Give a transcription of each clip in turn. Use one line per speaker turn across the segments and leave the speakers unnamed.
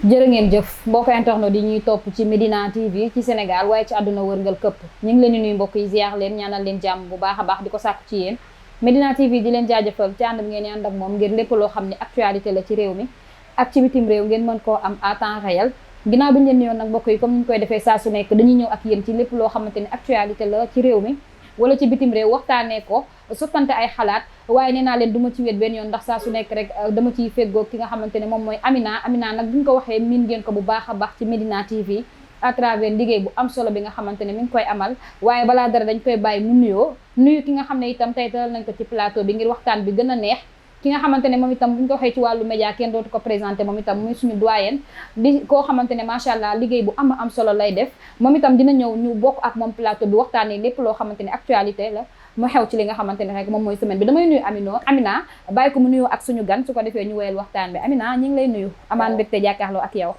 jërë ngeen jëf mbokk internet yi ñuy topp ci Medina TV ci Sénégal waaye ci àdduna wërngal këpp ñu ngi leen di nuyu mbokk yi ziar leen ñaanal leen jàmm bu baax a baax di ko sàkku ci yéen Medina TV di leen jaajëfal ci ànd ngeen ànd ak moom ngir lépp loo xam ne actualité la ci réew mi ak ci bitim réew ngeen mën koo am à temps réel ginnaaw bi ñu leen nuyoon nag mbokk yi comme ni ñu koy defee saa su nekk dañuy ñëw ak yéen ci lépp loo xamante ne actualité la ci réew mi wala ci bitim réew waxtaanee ko sottante ay xalaat waaye nee naa leen du ma ci wet benn yoon ndax saa su nekk rek dama ciy feggoo ki nga xamante ne moom mooy Amina nag bu ñu ko waxee miin ngeen ko bu baax a baax ci Medina TV à travers liggéey bu am solo bi nga xamante ne mi ngi koy amal waaye balaa dara dañ koy bàyyi mu nuyu ki nga xam ne itam tey dalal nañ ko ci plateau bi ngir waxtaan bi gën a neex ki nga xamante ne moom itam bu ñu ko waxee ci wàllu média kenn dootu ko présenté moom itam muy suñu doyen di koo xamante ne macha allah liggéey bu am solo lay def moom itam dina ñëw ñu bokk ak moom plateau bi waxtaanee lépp loo xamante ne actualité la mu xew ci li nga xamante ne rek moom mooy semaine bi damay nuyu Amina bàyyi ko mu nuyoo ak suñu gan su ko defee ñu woyal waxtaan bi Amina ñu ngi lay nuyu amaan mbégte jàkkaarloo ak yow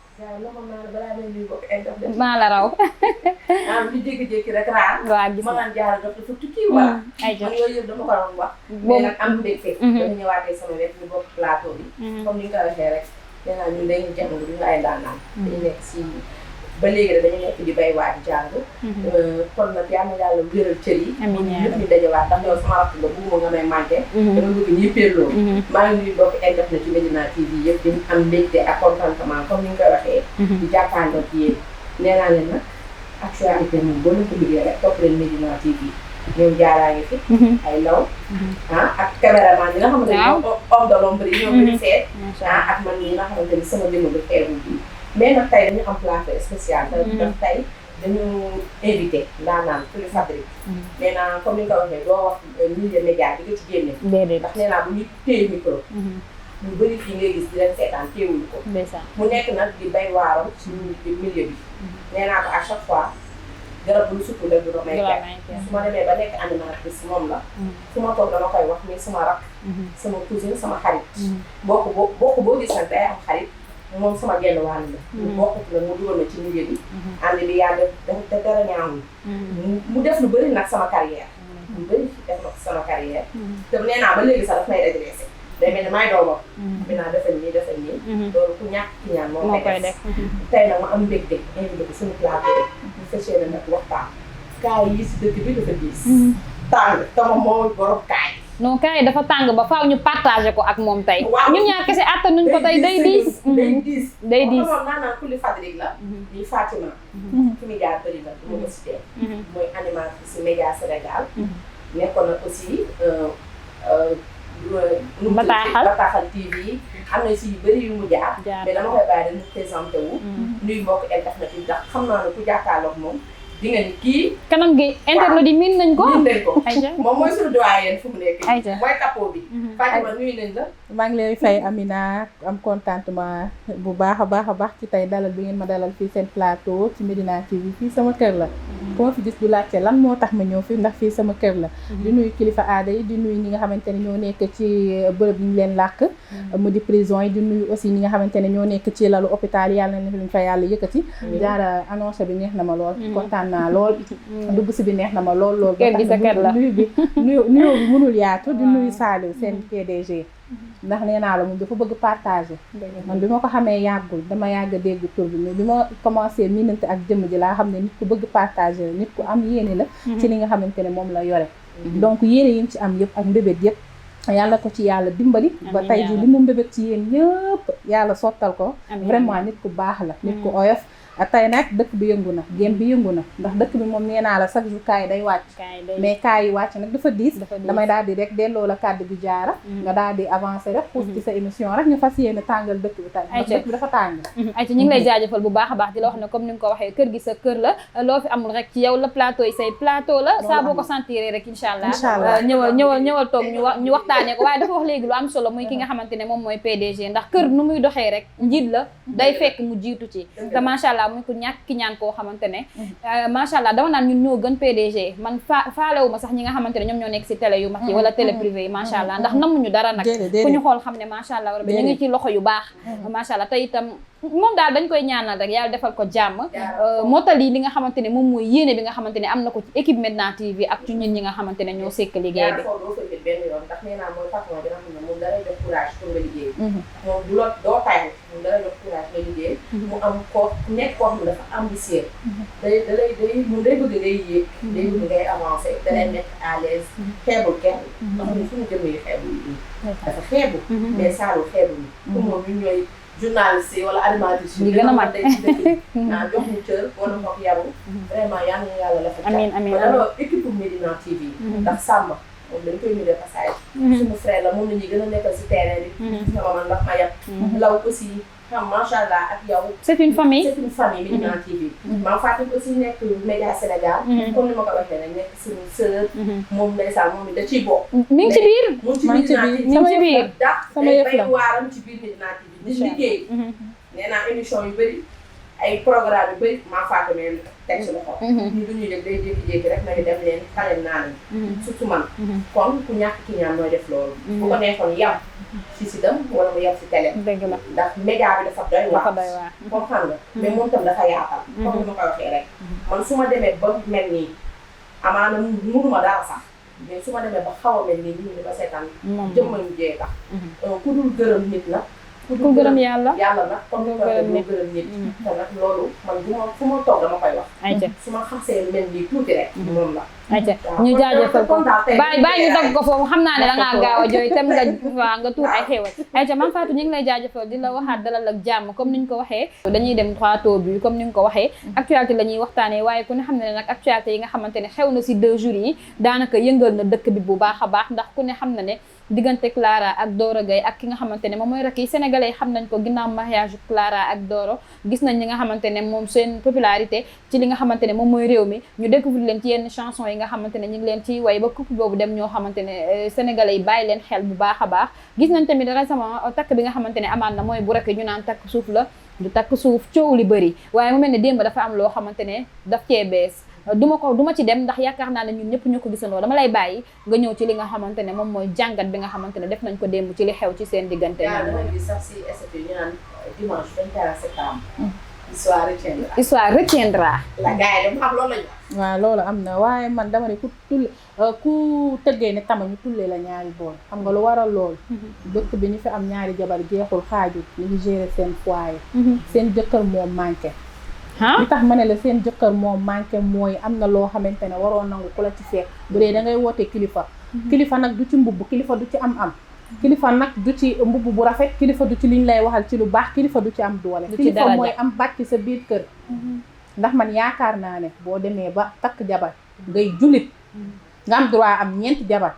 maa la raw
di jékki-jékki rek raar
waaw gis
ma naan jaara dafa tukki wala
ay
man yooyu yëpp dama ko doon wax mais nag am mbégte dañu ñëwaatee sama wet ñu bokk plateau bi comme ni nga ko waxee rek nee naa ñun dañuy jàng duñu ay daanaan dañu nekk si ba léegi rek dañu nekk di bay waat jàng kon nag yal na yàlla wéral cër yi ñëpp ñu dajawaat ndax yow sama rakk nga bugguma nga may manqué dama bëgg ñuy péerloo maa ngi nuyu bokk internet ci Medina TV yëpp di am mbégte ak contentement comme ni nga koy waxee di jàkkaarloo ci yéen nee naa leen nag actualité moom boo leen ko bëggee rek topp leen Medina TV ñoom jaaraa ngi fi ay law ak caméraman yi nga xamante ni homme de l'ombre yi ñoom bëri seet ak man ñi nga xamante ni sama jëmm bi xeewul bi mais nag tey dañu am plateau spécial daf tey dañu invité ndaanaan Kuli Fadri nee naa comme ni nga ko waxee doo wax milieu média bi nga ci génne ndax nee naa bu ñu téye micro ñu bëri fii ngay gis di leen seetaan téewuñu ko mu nekk nag di bay waaram suñu milieu bi nee naa ko à chaque fois garab bu sukk dëgg du may kenn su ma demee ba nekk animatrice moom la su ma toog dama koy wax ni suma rak sama cousine sama xarit bokk boo gis nag day am xarit moom sama genn wàll la ñu bokkut la mu dugal na ci milieu bi ànd bi yàlla da dara ñaawul mu def lu bëri nag sama carrière lu bëri def na sama carrière te nee naa ba léegi sax daf may redressé day mel ni may doomam dinaa defal nii loolu ku ñàkk ci ñaan moo koy def tey nag ma am mbégte invité ko suñu plateau ñu fas yéene nag waxtaan kaay yi si dëkk bi dafa diis tàng te moom moo borom kaay
non kaay dafa tàng ba faaw ñu partagé ko ak moom tey ñun ñaar kese attanuñ ko tey day diis day diis
moom naanaan Kuli Fadri la di Fatima fi mu jaar bëri la du ma ko cité mooy animatrice si Média Sénégal nekkoon na aussi Bataaxal TV am na si yu bëri yu mu jaar mais dama koy bàyyi dañu présenté wu nuy mbokk internet yi ndax xam naa ne ku jàkkaarloog moom di nga ni kii
kanam gi internet yi miin nañ ko
moom mooy suñu doyen fu mu nekk mooy capot bi Fatima nuyu nañ la
maa ngi lay fay Amina am contentement bu baax a baax ci tey dalal bi ngeen ma dalal fii seen plateau ci Medina TV fii sama kër la ku ma fi gis du laajte lan moo tax ma ñëw fi ndax fii sama kër la di nuyu kilifa aada yi di nuyu ñi nga xamante ne ñoo nekk ci bërëb yi ñu leen làkk mu di prison yi di nuyu aussi ñi nga xamante ne ñoo nekk ci lalu hôpital yàlla na luñ fa yàlla yëkkati jaara annonce bi neex na ma lool kontaan naa lool dugg si bi neex na ma lool
kër gi sa kër la
nuyu bi mënul yaatu di nuyu Saliou seen PDG ndax nee naa la moom dafa bëgg partager man bi ma ko xamee yàggul dama yàgg a dégg tur bi mais bi ma commencé miinante ak jëmm ji laa xam ne nit ku bëgg partager nit ku am yéene la ci li nga xamante ne moom la yore donc yéene yi ci am yëpp ak mbébét yëpp yàlla ko ci yàlla dimbali ba tey ji li mu mbébét ci yéen ñëpp yàlla sottal ko vraiment nit ku baax la nit ku oyof tey nag dëkk bi yëngu na game bi yëngu na ndax dëkk bi moom nee naa la chaque jour kaay day wàcc mais kaay yi wàcc nag dafa diis damay daal di rek delloo la kàddu gi jaara nga daal di avancer rek xuus ci sa émission rek ñu fas yéene tàngal dëkk bi tey ndax dëkk bi dafa tàng
ayca ñu ngi lay jaajëfal bu baax a baax di la wax ne comme ni nga ko waxee kër gi sa kër la loo fi amul rek ci yow la plateau yi say plateau la saa boo ko sentiré rek incha allah ñëwal toog ñu waxtaanee ko waaye dafa wax léegi lu am solo muy ki nga xamante ne moom mooy PDG ndax kër nu muy doxee rek njiit la day fekk mu jiitu ci te macha allah muy ko ñàkk ki ñaan koo xamante ne macha allah dama naan ñun ñoo gën PDG man faalewu ma sax ñi nga xamante ne ñoom ñoo nekk si télé yu mag yi wala télé privé yi macha allah ndax namuñu dara nag ku ñu xool xam ne macha allah rabbi ñu ngi ci loxo yu baax macha allah te itam moom daal dañ koy ñaanal rek yàlla defal ko jàmm mottali li nga xamante ne moom mooy yéene bi nga xamante ne am na ko ci équipe Medina TV ak ci ñun ñi nga xamante ne ñoo sekk liggéey bi
benn yoon ndax nee naa mooy patron bi nga xam ne moom dalay def courage pour nga liggéey moom du la doo tay moom dala jox courage nga liggéey mu am koo nekk koo xam ne dafa ambitieux day moom day bëgg ngay yéeg day bëgg ngay avancé da lay mettre à l'aise xeebul kenn ndax ñun suñu jëmm yi xeebul yi dafa xeebu mais Saalum xeebul yi pour moom ñun ñooy journaliste yi wala animatrice yi gën a mat day ci dëkk jox ñu cër wala mook yaru vraiment yal na yàlla la fa
amiin amiin
alors équipe Médina TV ndax Samba moom dañ koy nuyu passage suñu frère la moom la ñuy gën a nekkal si terrain bi sama man ndax ma yàpp law aussi xam macha allah ak yow
c'est une famille
Médina TV maa Fatou aussi nekk Média Sénégal comme ni ma ko waxee nag nekk suñu sœur moom ndeysaan moom it da ciy bokk
mi ngi ci biir
mu ngi ci Médina TV
mi ngi ci biir
dax
sama yëf la
bay waaram ci biir Médina TV di liggéey nee naa émission yu bëri ay programme yu bëri maa Fatou meen teg si loxo ñu du ñuy def day jékki-jékki rek nañu dem leen xale naa leen surtout man kon ku ñàkk ki ñaan mooy def loolu bu ko neexoon yam si dem wala mu yam si télé
dëgg la
ndax média bi dafa doy waar comme xam nga mais moom tam dafa yaatal comme ni ma ko waxee rek man su ma demee ba mel nii amaana mënuma dara sax mais su ma demee ba xaw a mel nii ñu ba seetaan jëmmañu jee tax ku dul gërëm nit la
ku gërëm yàlla
nag comme ni ko waxee doo gërëm nit te nag loolu man fu ma toog dama koy wax su ma xasee mel nii tuuti rek moom la
ayca ñu jaajëfal ko bàyyi ñu dagg ko foofu xam naa ne da ngaa gaaw a jooy tem nga tuur ay xéewal ayca Mame Fatou ñu ngi lay jaajëfal di la waxaat dalal ak jàmm comme ni ñu ko waxee dañuy dem plateau bi comme ni nga ko waxee actualité la ñuy waxtaanee waaye ku ne xam ne nag actualité yi nga xamante ne xew na si 2 jours yi daanaka yëngal na dëkk bi bu baax a baax ndax ku ne xam na ne diggante Clara ak Doro Gueye ak ki nga xamante ne moom mooy rek yi sénégalais yi xam nañ ko ginnaaw mariage Clara ak Doro gis nañ li nga xamante ne moom seen popularité ci li nga xamante ne moom mooy réew mi ñu découvrir leen ci yenn chanson yi nga xamante ne ñu ngi leen ci way ba couple boobu dem ñoo xamante ne sénégalais yi bàyyi leen xel bu baax a baax gis nañ tamit récemment takk bi nga xamante ne amaat na mooy bu rek ñu naan takk suuf la du takk suuf coow li bëri waaye mu mel ne démb dafa am loo xamante ne daf cee bees duma ci dem ndax yaakaar naa ne ñun ñëpp ñu ko gisandoo dama lay bàyyi nga ñëw ci li nga xamante ne moom mooy jàngat bi nga xamante ne def nañ ko démb ci li xew ci seen diggante
ñoom sax si ST ñu naan dimanche 21 septembre histoire retiendra la gars yi dama xam loolu lañu
waaw loolu am na waaye man dama ne ku tëggee ne tama ñu tullee la ñaari bool xam nga lu waral loolu dëkk bi ñu fi am ñaari jabar jeexul xaaju ñu ngi gérer seen foyer seen jëkkër moom manqué li tax ma ne la seen jëkkër moom manqué mooy am na loo xamante ne waroo nangu ku la ci fekk bu dee da ngay woote kilifa nag du ci mbubb kilifa du ci am kilifa nag du ci mbubb bu rafet kilifa du ci liñ lay waxal ci lu baax kilifa du ci am doole kilifa mooy am bàcc sa biir kër ndax man yaakaar naa ne boo demee ba takk jabar ngay jullit nga am droit am 4 jabar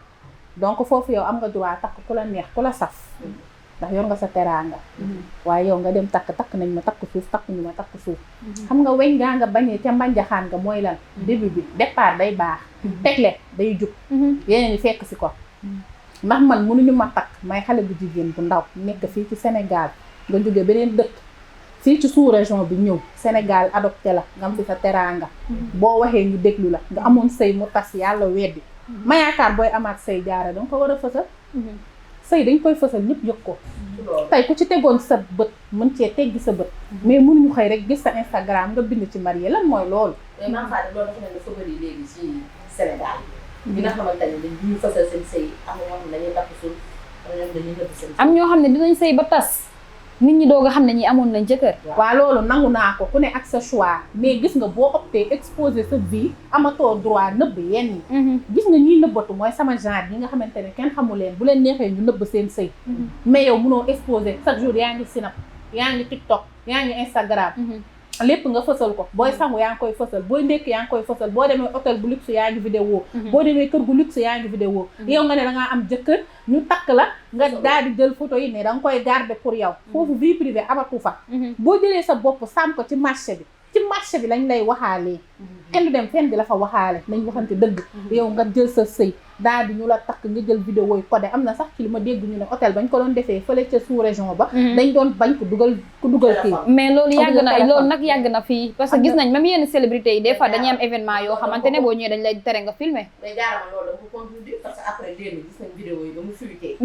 donc foofu yow am nga droit takk ku la neex ku la saf ndax yor nga sa teraanga waaye yow nga dem takk nañ ma takk suuf takk ñu ma takk suuf xam nga weñ ngaa nga bañee ca mbanjaxaan nga mooy lan début bi départ day baax tegle day jub yeneen yi fekk si ko ndax man mënuñu ma takk may xale bu jigéen bu ndaw nekk fii ci Sénégal nga jóge beneen dëkk fii ci sous-région bi ñëw Sénégal adopté la nga am fi sa teraanga boo waxee ñu déglu la nga amoon sëy mu tas yàlla weddi ma yaakaar booy amaat sëy jaara danga ko war a fësal sëy dañ koy fësal ñëpp yëg ko tey ku ci tegoon sa bët mën cee teggi sa bët mais mënuñu xëy rek gis sa Instagram nga bind ci marié lan mooy loolu
mais Mame Fatou loolu dafa ne dafa bëri léegi ci Sénégal ñi nga xamante ne dañuy fësal seen sëy am na ñoo xam ne dañuy takk suuf am na ñoo xam ne dañuy nëbb seen
am ñoo xam ne dinañ sëy ba tas nit ñi doog a xam ne ñi amoon nañ jëkkër
waaw loolu nangu naa ko ku ne ak sa choix mais gis nga boo opté exposé sa vie amatoo droit nëbb yenn yi gis nga ñiy nëbbatu mooy sama genre yi nga xamante ne kenn xamu leen bu leen neexee ñu nëbb seen sëy mais yow mënoo exposé chaque jour yaa ngi Snap yaa ngi TikTok yaa ngi Instagram lépp nga fësal ko booy sangu yaa ngi koy fësal booy ndékk yaa ngi koy fësal boo demee hôtel bu luxe yaa ngi vidéo boo demee kër gu luxe yaa ngi vidéo yow nga ne da ngaa am jëkkër ñu takk la nga daal di jël photo yi ne da nga koy garder pour yow foofu vie privée amatu fa boo jëlee sa bopp sàmm ko ci marché bi lañ lay waxaalee kenn du dem fenn di la fa waxaale nañ waxante dëgg yow nga jël sa sëy daal di ñu la takk nga jël vidéo yi codé am na sax ci li ma dégg ñu ne hôtel bañ ko doon defee fële ca sous région ba dañ doon bañ ku dugal kii
mais loolu loolu nag yàgg na fii parce que gis nañ même yenn célébrités yi des fois dañuy am événement yoo xamante ne boo ñëwee dañ lay tere nga filmer
mais jaarama loolu dama ko contribuer parce que après démb gis nañ vidéo yi ba mu fuité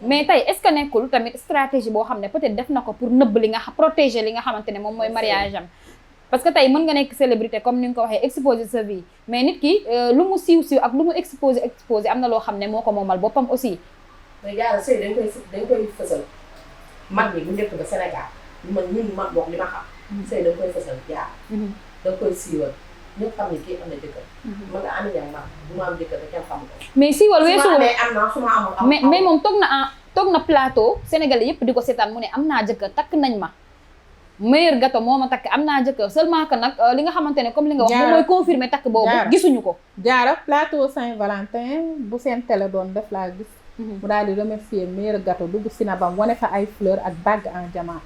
mais tey est-ce que nekkul tamit stratégie boo xam ne peut-être def na ko pour nëbb li nga protéger li nga xamante ne moom mooy mariage am parce que tey mën nga nekk célébrité comme ni nga ko waxee exposer sa vie mais nit ki lu mu siiw ak lu mu exposer am na loo xam ne moo ko moomal boppam aussi.
mais jaara sëy dañ koy fësal mag ñi bu njëkk ba Sénégal ñun mag wax li ma xam sëy da nga koy fësal jaar da nga koy siiwal ñëpp xam ne kii am na jëkkër ma nga Amy Niang mag bu ma am jëkkër da kenn xam ko
mais siiwal weesu
am na su ma amul
mais moom toog na plateau Sénégalais yëpp di ko seetaan mu ne am naa jëkkër takk nañ ma meilleur gâteau moo ma takk am naa jëkkër seulement que nag li nga xamante ne comme li nga wax moom mooy confirmer takk boobu gisuñu ko
jaara plateau Saint-Valentin bu seen télé doon def laa gis mu daal di remercier meilleur gâteau dugg sinabam wane fa ay fleur ak bague en diamant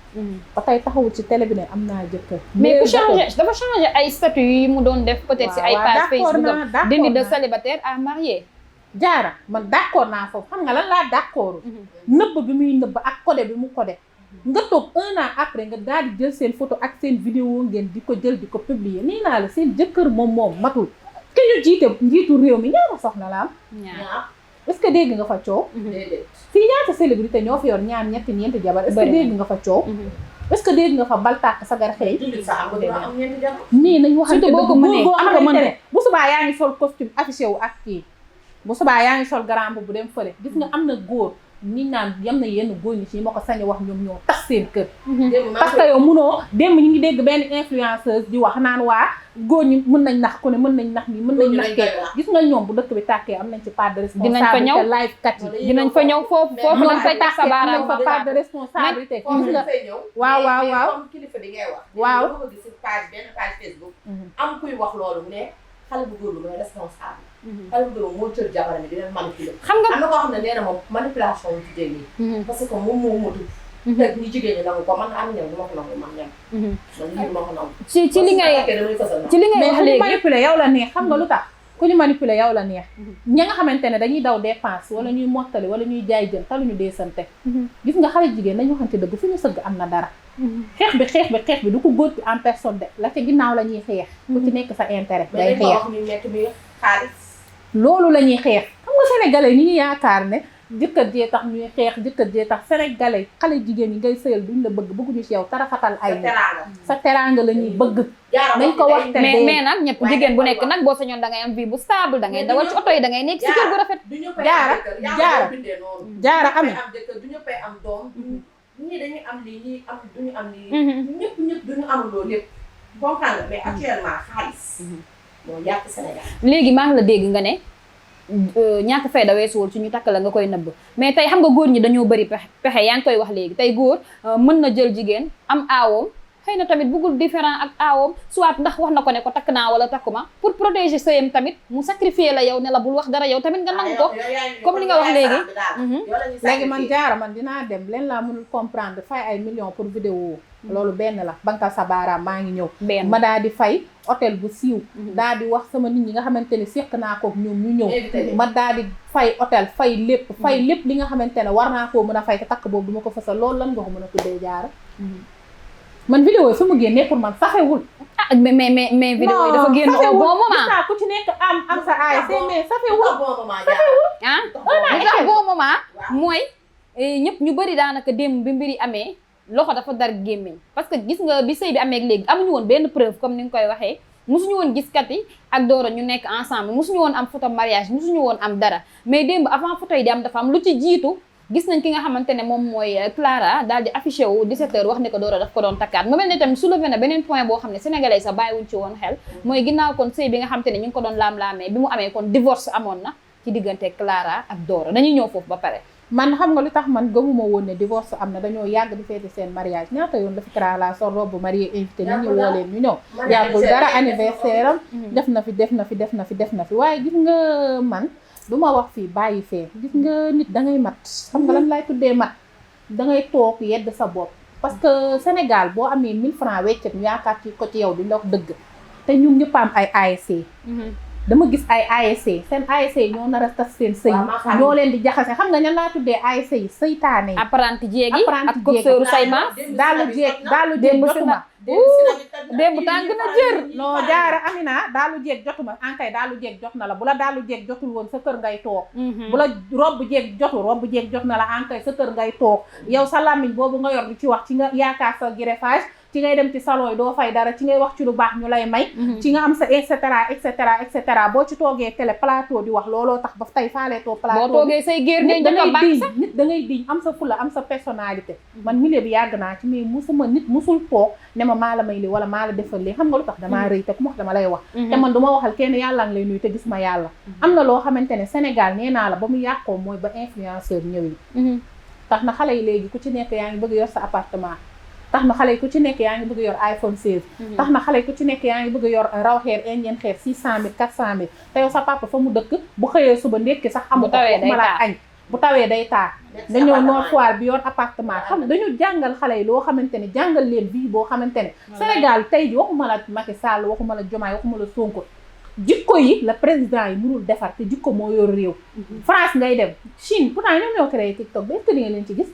ba tey taxawul ci télé bi ne am naa jëkkër
mais ku changé dafa changé ay statut yi mu doon def peut-être si ay page Facebook dindi de célibataire à marié
jaara man d'accord naa foofu xam nga lan laa d'accord nëbb bi muy nëbb ak codé bi mu codé nga toog 1 an après nga daal di jël seen photo ak seen vidéo ngeen di ko jël di ko publier nii naa la seen jëkkër moom matul ki ñu jiite njiitu réew mi ñaata soxna la am
ñaar
est-ce que dégg nga fa coow
déedéet
fii ñaata célébrité ñoo fi yor ñaar ñetti ñeenti jabar est-ce que dégg nga fa coow est-ce que dégg nga fa baltàkk sagar xëy nii nañ waxante
surtout boo ko mënee
boo xamante ne bu subaa yaa ngi sol costume affiché wu ak kii bu subaa yaa ngi sol grand bu dem fële gis nga am na góor ñi naan yam na yenn góor ñi ci ma ko sañ wax ñoom ñoo tas seen kër parce que yow munoo démb ñu ngi dégg benn influenceuse di wax naan waa góor ñi mën nañ nax ku ne mën nañ nax nii mën nañ nax kee gis nga ñoom bu dëkk bi tàkkee am nañ ci part de responsabilité live kat yi
dinañ fa ñëw foofu lañ fay tax sa baaraam
fa part de responsabilité gis nga waaw
comme kilifa di ngay wax
waaw
ko gis ci benn page Facebook am kuy wax loolu mu ne xale bu góor bi mooy responsable xale bu góor moo cër jabaram di leen manipuler
xam nga
am na koo xam ne nee na moom manipulation wu jigéen ñi parce que moom moo motul te ñu jigéen ñi nangu ko man am ñëw du ma ko nangu man ñem man lii du ma ko nangu
ci li ngay
mais ku ñu manipuler yow la neex xam nga lu tax ku ñu manipuler yow la neex ña nga xamante ne dañuy daw dépense wala ñuy mottali wala ñuy jaay jën taluñu deesante gis nga xale jigéen nañu waxante dëgg fu ñu sëgg am na dara xeex bi du ko góor en personne de la ca ginnaaw la ñuy xeex ku ci nekk sa intérêt day xeex
wax ñu nekk bi xaalis
loolu la ñuy xeex xam nga sénégalais ñi ngi yaakaar ne jëkkër jee tax ñuy xeex jëkkër jee tax sénégalais xale jigéen yi ngay sëyal duñ la bëgg bëgguñu ci yow tarafatal ay sa teraanga la ñuy bëgg nañ ko wax te
mais nag ñëpp jigéen bu nekk nag boo sañoon da ngay am vie bu stable da ngay dawal ci oto yi da ngay nekk ci kër gu rafet
jaara amee
am jëkkër du ñëppay am doom ñii dañuy am lii ñii am duñu am lii ñëpp duñu am loolu lépp comprendre nga mais actuellement xaalis moo yàq Sénégal
léegi maa ngi la dégg nga ne ñàkk fayda weesuwul ci ñu takk la nga koy nëbb mais tey xam nga góor ñi dañoo bëri pexe yaa ngi koy wax léegi tey góor mën na jël jigéen am aawoom xëy na tamit bëggul différent ak aawoom soit ndax wax na ko ne ko takk naa wala takkuma pour protéger sëyam tamit mu sacrifier la yow ne la bul wax dara yow tamit nga nangu ko comme li nga wax léegi
léegi man jaara man dinaa dem leen laa mënul comprendre fay ay millions pour vidéo loolu benn la bankal sa baaraam maa ngi ñëw ma daal di fay hôtel bu siiw daal di wax sama nit ñi nga xamante ne séq naa ko ñoom ñu ñëw ma daal di fay hôtel fay lépp li nga xamante ne war naa koo mën a fay te takk boobu du ma ko fësal loolu lan nga ko mën a tuddee jaara man vidéo yi fi mu génnee pour man safewul
mais vidéo yi dafa génn au bon moment
ku ci nekk am sa ASC mais safewul
li tax bon moment mooy ñëpp ñu bëri daanaka démb bi mbiri amee loxo dafa dar gémmiñ parce que gis nga bi sëy bi amee léegi amuñu woon benn preuve comme ni nga koy waxee musuñu woon gis kat yi ak Doro ñu nekk ensemble musuñu woon am photo mariage musuñu woon am dara mais démb avant photo yi di am dafa am lu ci jiitu gis nañ ki nga xamante ne moom mooy Clara daal di affiché wu 17h wax ne ko Doro daf ko doon takkaat mu mel ne tamit soulevé na beneen point boo xam ne sénégalais sax bàyyiwuñ ci woon xel mooy ginnaaw kon sëy bi nga xamante ne ñu ngi ko doon laam-laamee bi mu amee kon divorce amoon na ci diggante Clara ak Doro dañuy ñëw foofu ba pare
man xam nga lu tax man gëmuma woon ne divorce am na dañoo yàgg di feete seen mariage ñaata yoon dafa Clara sol robe mariée invité nit ñi woo leen ñu ñëw yàggul dara anniversaire am def na fi waaye gis nga man du ma wax fii bàyyi fee gis nga nit dangay mat xam nga lan laay tuddee mat dangay toog yedd sa bopp parce que Sénégal boo amee 1000 francs weccet ñu yaakaar ci ko ci yow duñ la wax dëgg te ñun ñëpp am ay ASC dama gis ay ASC seen ASC ñoo nar a tas seen sëy ñoo leen di jaxase xam nga ñan laa tuddee ASC yi seytaane yi
apprenti jéegi ak coxeuru sayma
daalu jéeg jotuma
démb tàng na jër
non jaara Amina daalu jéeg jotuma ankay daalu jéeg jot na la bu la daalu jéeg jotul woon sa kër ngay toog bu la robb jéeg jot na la ankay sa kër ngay toog yow sa làmmiñ boobu nga yor di ci wax ci nga yaakaar sa greffage ci ngay dem ci salon yi doo fay dara ci ngay wax ci lu baax ñu lay may ci nga am sa et cetera boo ci toogee télé plateau di wax looloo tax ba tey faaleetoo plateau
boo toogee say géer ngay njëkk a baax sax
nit da ngay diñ am sa fula am sa personnalité man milieu bi yàgg naa ci mais musul toog ne ma maa la may li wala maa la defal li xam nga lu tax damaa rëy te ku ma wax dama lay wax te man du ma waxal kenn yàlla ngi lay nuyu te gis ma yàlla am na loo xamante ne Sénégal nee naa la ba mu yàqoo mooy ba influenceur ñëwee tax na xale yi léegi ku ci nekk yaa ngi bëgg yor sa appartement tax na xale yi ku ci nekk yaa ngi bëgg yor iPhone 16 tax na xale yi ku ci nekk yaa ngi bëgg yor raw xeer indien xeer 600 000 400 000 te yow sa papa fa mu dëkk bu xëyee suba ndekki sax amu ko ma la añ bu tawee day taa nga ñëw Nord Foire bi yor appartement xam dañu jàngal xale yi loo xamante ne jàngal leen bii boo xamante ne Sénégal tey ji waxuma la Macky Sall waxuma la Diomaye waxuma la Sonko jikko yi la président yi mënul defar te jikko moo yor réew France ngay dem Chine pourtant ñoom ñoo créé TikTok ba est-ce que di nga leen ci gis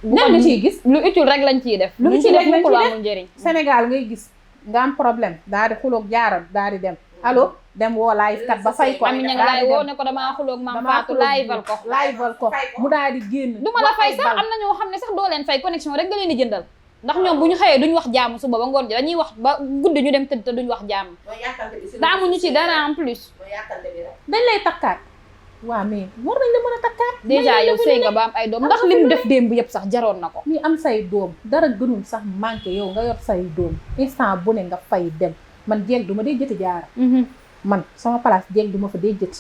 ñan nga ciy gis
lu utile rek lañ ciy def
lu utile rek lañ ciy def
amul njëriñ
Sénégal ngay gis nga am problème daal di xuloog jaaral daal di dem allo dem woo live kat ba fay ko
am ña nga laay woo ne ko damaa xuloog Mame Fatou live-val ko
mu daal di génn
du ma la fay sax am na ñoo xam ne sax doo leen fay connexion rek nga leen di jëndal ndax ñoom bu ñu xëyee duñ wax jàmm suba ba ngoon ji dañuy wax ba guddi ñu dem tëdd te duñ wax jàmm daamuñu ci dara en plus
dañ lay takkaat waaw mais war nañ la mën a takkaat
déjà yow sëy nga ba am ay doom ndax lim def démb yëpp sax jaroon na ko
ni am say doom dara gënul sax manqué yow nga yor say doom instant bu ne nga fay dem man jeeg du ma dee jëti jaara man sama place jeeg du ma fa dee jëti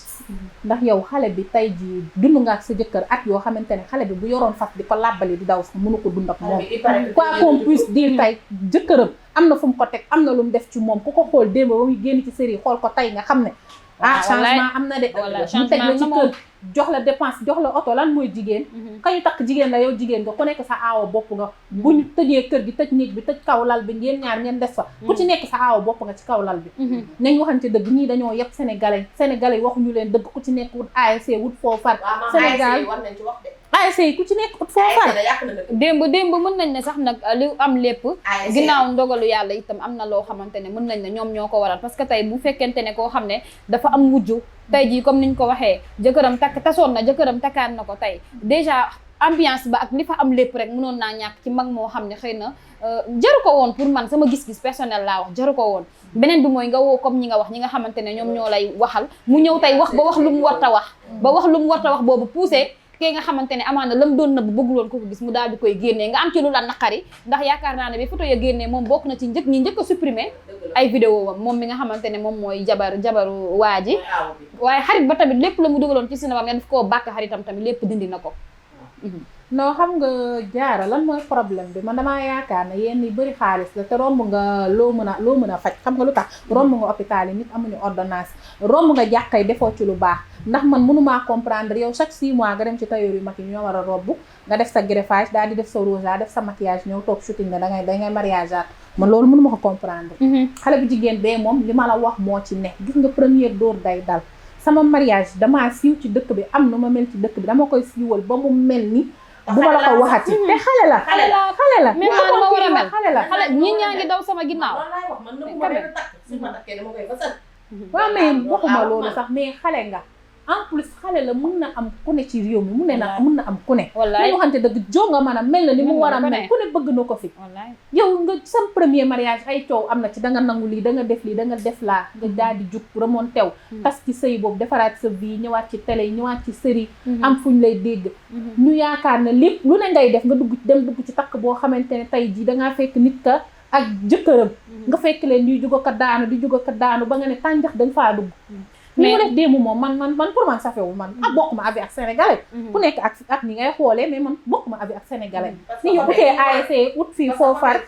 ndax yow xale bi tey jii dund nga ak sa jëkkër at yoo xamante ne xale bi bu yoroon fas di ko làbbali di daw sax mënu ko dund ak moom quoi qu'on puisse dire tey jëkkëram am na fu mu ko teg am na lu mu def ci moom ku ko xool démb ba muy génn ci série xool ko tey nga xam ne changement am na de mu teg la ci kër jox la dépense jox la oto lan mooy jigéen kañu takk jigéen la yow jigéen nga ku nekk sa aawa bopp nga bu ñu tëjee kër gi tëj néeg bi tëj kaw lal bi ngeen ñaar ngeen des fa ku ci nekk sa aawa bopp nga ci kaw lal bi nañ waxante dëgg ñii dañoo yëpp sénégalais waxuñu leen dëgg ku ci nekk wut ASC wut foo far Sénégal ASC yi ku ci nekk wut foo far
démb mën nañ ne sax nag li am lépp ginnaaw ndogalu yàlla itam am na loo xamante ne mën nañ ne ñoom ñoo ko waral parce que tey bu fekkente ne koo xam ne dafa am wujju tey jii comme niñ ko waxee jëkkëram tasoon na jëkkëram takkaan na ko tey déjà ambiance ba ak li fa am lépp rek mënoon naa ñàkk ci mag moo xam ne xëy na jaru ko woon pour man sama gis-gis personnel laa wax jaru ko woon beneen bi mooy nga woo comme ñi nga wax ñi nga xamante ne ñoom ñoo lay waxal mu ñëw tey wax ba wax lu mu warta wax ba wax lu mu warta wax boobu poussé kii nga xamante ne amaana lam doon nëbb bëgguloon ko gis mu daal di koy génnee nga am ci lu la naqari ndax yaakaar naa ne bi photo ya génnee moom bokk na ci njëkk a supprimer ay vidéo wam moom mi nga xamante ne moom mooy jabaru waa ji waaye xarit ba tamit lépp la mu dugaloon ci cinéma nga def koo bàkk xaritam tamit lépp dindi na ko
non xam nga jaara lan mooy problème bi man damaa yaakaar ne yenn yi bëri xaalis la te romb nga loo mën a faj xam nga lu tax romb nga hôpital yi nit amuñu ordonnance romb nga jàkkay defoo ci lu baax ndax man mënumaa comprendre yow chaque 6 mois nga dem ci tailleur yu mag yi ñoo war a robb nga def sa greffage daal di def sa rouge def sa maquillage ñëw toog shooting ne dangay mariage aat man loolu mënuma ko comprendre xale bu jigéen bee moom li ma la wax moo ci ne gis nga première dóor day dal sama mariage damaa siiw ci dëkk bi am nu ma mel ci dëkk bi dama koy siiwal ba mu mel ni bu ma la ko waxati te xale la
même man ma war a mel xale ñi ñaa ngi daw sama ginnaaw
waaw mais waxuma loolu sax mais xale nga en plus xale la mun na am ku ne ci réew mi mun na am ku ne nañu waxante dëgg joo nga mën a mel na ni mu war a mel ku ne bëgg na ko fi yow nga sam premier mariage ay coow am na ci da nga nangu lii da nga def lii da nga def laa nga daal di jug remonté wu tas ci sëy boobu defaraat sa vie ñëwaat ci télé yi ñëwaat ci série am fuñ lay dégg ñu yaakaar ne lépp lu ne ngay def nga dugg ci takk boo xamante ne tey jii dangaa fekk nit ka ak jëkkëram nga fekk leen ñuy jugo ko daanu ba nga ne tànjax dañ faa dugg li mu def démb moom man pour man safewul man bokk ma avis ak sénégalais ku nekk ak ni ngay xoolee mais man bokk ma avis ak sénégalais ni ñu utee ASC ut fii foofar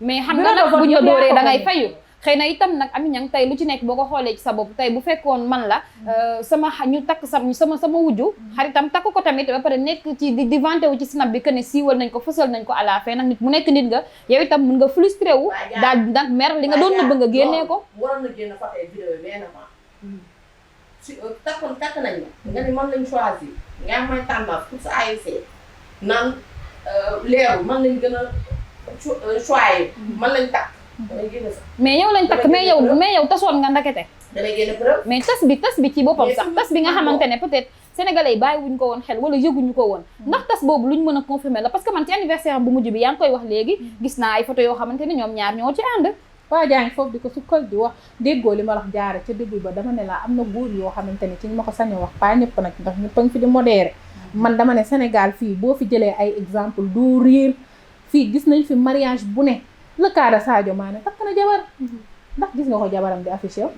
mais xam nga nag buñ la dóoree da ngay fayu xëy na itam nag Ami Niang tey lu ci nekk boo ko xoolee ci sa bopp tey bu fekkoon man la ñu takk sama wujju xaritam takk ko tamit ba pare nekk ci di vanté wu ci snap bi que ne siiwal nañ ko fësal nañ ko à la fin nag nit mu nekk nit nga yow itam mën nga frustré wu daal nag mer li nga doon nëbb nga génnee ko
waroon na génn photo vidéo yi mais si takk nañ la nga ni man lañ choisir nga may tànnal pour sa ASC naan leeru man lañ gën a choisir man lañ takk
mais yow lañ takk mais yow tasoon nga ndakete mais tas bi ci boppam sax tas bi nga xamante ne peut-être sénégalais yi bàyyiwuñ ko woon xel wala yëguñu ko woon ndax tas boobu luñ mën a confirmer la parce que man ci anniversaire bu mujj bi yaa ngi koy wax léegi gis naa ay photo yoo xamante ne ñoom ñaar ñoo ci ànd
waa jaa ngi foofu di ko sukkal di wax déggoo li ma wax jaare ca début ba dama ne la am na góor yoo xamante ne ci ñu ma ko sañoo wax pas ñëpp nag ndax ñëpp a ngi fi di modéré man dama ne Sénégal fii boo fi jëlee ay exemple doo réer fii gis nañ fi mariage bu ne le cas de Sadio Mané takk na jabar ndax gis nga ko jabaram di affiché wu.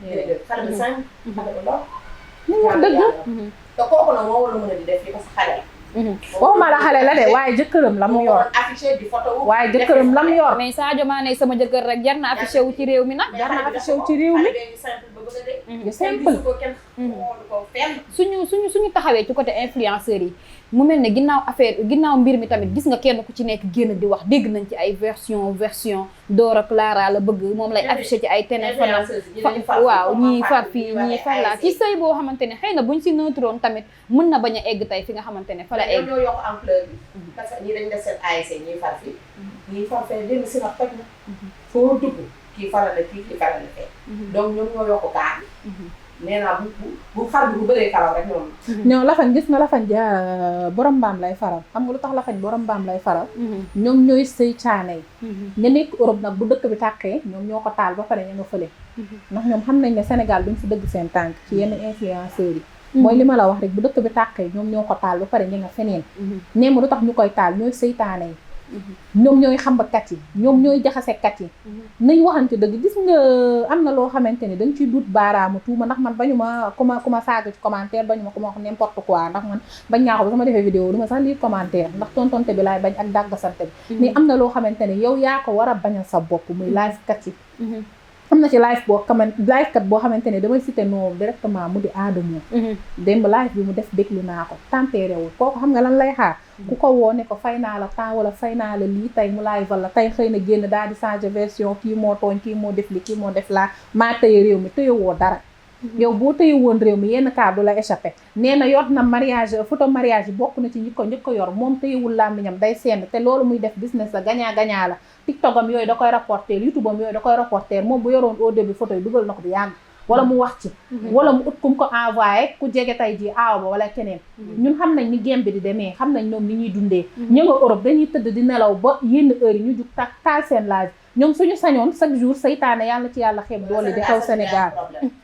xale bu sànq. xale bu ndaw.
ni wax dëgg.
te kooku nag moo war a mën a di def li parce que xale la.
waxuma la xale la de waaye jëkkëram la mu yor.
affiché di photo wu.
waaye jëkkëram la mu yor.
mais Sadio Mané sama jëkkër rek jar na affiché wu ci réew mi nag.
jar na affiché wu ci réew mi.
yu
simple.
suñu taxawee ci côté influenceurs yi mu mel ne ginnaaw mbir mi tamit gis nga kenn ku ci nekk génn di wax dégg nañ ci ay version Dora Clara la bëgg moom lay affiché ci ay téléphone waaw ñii far fii ñii far laa ci sëy boo xamante ne xëy na buñ si neutroon tamit mën na bañ a egg tey fi nga xamante ne fa la egg.
ñoo yokk ampleur bi parce que ñii dañ def seen ASC ñii far fii ñii far fee dégg si na toj na foo dugg kii faral la kii faral la fee donc ñoom ñoo yokk kaa bi nee naa bu far bi bu bëree karaw rek ñoom
ñoom lafañ gis nga lafañ ja borom mbaam lay faral xam nga lu tax lafañ borom mbaam lay faral ñoom ñooy sëy caane yi nga nekk Europe nag bu dëkk bi tàqee ñoom ñoo ko taal ba pare ña nga fële ndax ñoom xam nañ ne Sénégal duñ fi dëgg seen tànk ci yenn influenceurs yi mooy li ma la wax rek bu dëkk bi tàqee ñoom ñoo ko taal ba pare ña nga feneen nee ma lu tax ñu koy taal ñooy seytaane yi ñoom ñooy xambakat yi ñoom ñooy jaxasekat yi nañ waxante dëgg gis nga am na loo xamante ni dañ ciy dut baaraamu tuuma ndax man bañu ma ku ma saaga ci commentaire bañu ma ku ma wax n'importe quoi ndax man bañ naa ko ba sama defee vidéo du ma sax lire commentaire ndax tontonte bi laay bañ ak dàggasante bi mais am na loo xamante ni yow yaa ko war a bañal sa bopp muy live kat yi am na ci live kat boo xamante ne damay cité noo directement mu di Adamo démb live bi mu def déglu naa ko tempéré wul kooku xam nga lan lay xaar ku ko woo ne ko fay naa la temps wala fay naa la lii tey mu live la tey xëy na génn daal di changer version kii moo tooñ kii moo def li kii moo def laa maa tëye réew mi tëye woo dara yow boo tëye woon réew mi yenn cas du la échappé nee na yor na mariage photo mariage yi bokk na ci ñi ko njëkk ko yor moom tëyewul làmmiñam day seen te loolu muy def business la gagnant la TikTokam yooyu da koy rapporter YouTubeam yooyu da koy rapporter moom bu yoroon au début photo yi dugal na ko bu yàgg wala mu wax ci wala mu ut kum ko envoyé ku jege tey ji aaw ba wala keneen ñun xam nañ ni game bi di demee xam nañ ñoom ni ñuy dundee ñu nga Europe dañuy tëdd di nelaw ba yenn heure yi ñu jug taal seen live ñoom suñu sañoon chaque jour saytaane yàlla ci yàlla xeeb doole di xew Sénégal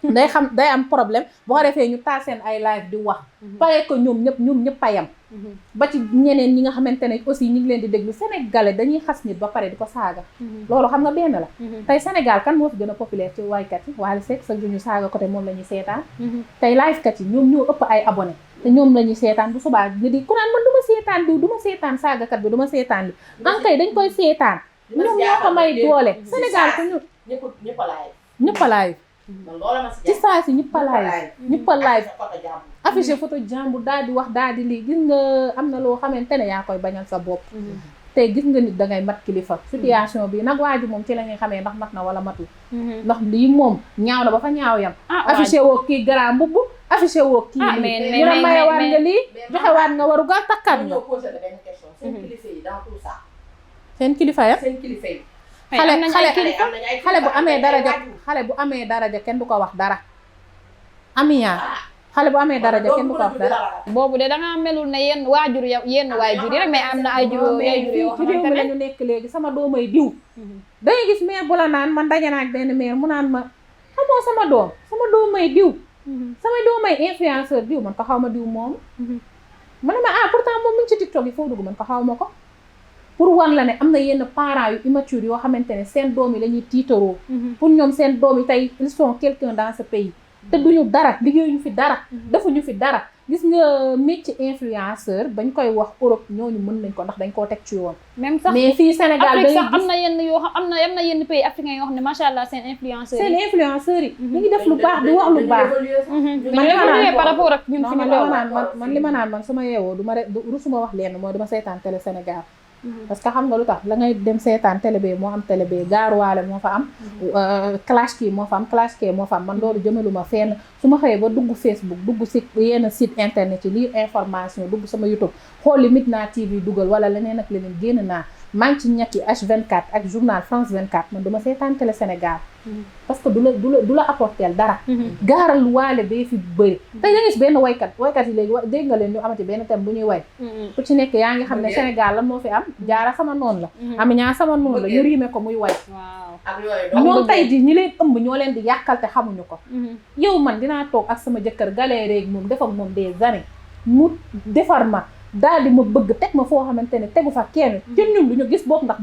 day am problème boo ko defee ñu taal seen ay live di wax pare ko ñoom ñëpp a yem ba ci ñeneen ñi nga xamante ne aussi ñi ngi leen di déglu sénégalais dañuy xas nit ba pare di ko saaga loolu xam nga benn la tey Sénégal kan moo fi gën a populaire ci waykat yi Wally Seck chaque jour ñu saaga côté moom la ñuy seetaan tey live kat yi ñoom ñoo ëpp ay abonné te ñoom la ñuy seetaan bu subaa nga di ku naan man du ma seetaan diw du ma seetaan saagakat bi du ma seetaan li ankay dañ koy seetaan ñoom ñoo ko may doole Sénégal ko ñu ñëpp a live ci saa si ñëpp a live affiché photo jàmbur daal di wax daal di lii gis nga am na loo xamante ne yaa koy bañal sa bopp tey gis nga nit dangay mat kilifa situation bi nag waa ji moom ci la ñuy xamee ndax mat na wala matul ndax lii moom ñaaw na ba fa ñaaw yam affiché woo kii grand mbubb affiché woo kii lii ñu la mayewaat nga lii joxewaat nga waru ga takkat nga seen kilifa ya xale bu amee daraja kenn du ko wax dara amiya xale bu amee daraja kenn du ko wax dara
boobu de dangaa melul ne yenn waajur yi rek mais am na ay jur yoo xamante ne
lañu nekk léegi sama doomay diw dangay gis mère bu la naan man daje naa ak benn mère mu naan ma xamoo sama doomay diw sama doomay influenceur diw man ko xaw ma diw moom ma ne ma pourtant moom mu ngi ci TikTok yi foofu dugg man ko xaw ma ko pour wan la ne am na yenn parents yu immature yoo xamante ne seen doom yi la ñuy tiitaroo pour ñoom seen doom yi tey ils sont quelqu'un dans ce pays te duñu dara liggéeyuñu fi dara defuñu fi dara gis nga métier influenceur bañ koy wax Europe ñooñu mën nañ ko ndax dañ koo teg ci yoon
même sax
mais fii Sénégal
Afrique sax am na yenn yoo xam am na yenn pays africains yoo xam ne macha allah seen influenceurs
yi ñu ngi def lu baax di wax lu baax
man li ma naan par rapport ak ñun fi ñu
man li ma naan man su ma yeewoo rusuma wax lenn mooy duma seetaan télé Sénégal parce que xam nga lu tax la ngay dem seetaan télé bee moo am télé bee gaaruwaale moo fa am clash kii moo fa am clash kii moo fa am man loolu jëmaluma fenn su ma xëyee ba dugg Facebook dugg si yenn site internet yi lire information dugg sama YouTube xool li Médina TV dugal wala leneen ak leneen génn naa maa ngi ci ñetti H24 ak journal France 24 man duma seetaan télé Sénégal parce que du la apporter dara gaaral waale bee fi bëri tey da gis benn waykat yi léegi dégg nga leen ñu amati benn thème bu ñuy way ku ci nekk yaa ngi xam ne Sénégal lan moo fi am jaara sama noonu la am ñaa sama noonu la ñu riime ko muy way ñoom tey ji ñi leen ëmb ñoo leen di yàqal te xamuñu ko yow man dinaa toog ak sama jëkkër galéré ak moom def ak moom des années mu defar ma daal di ma bëgg teg ma foo xamante ne tegu fa kenn ci ñun lu ñu gis boobu ndax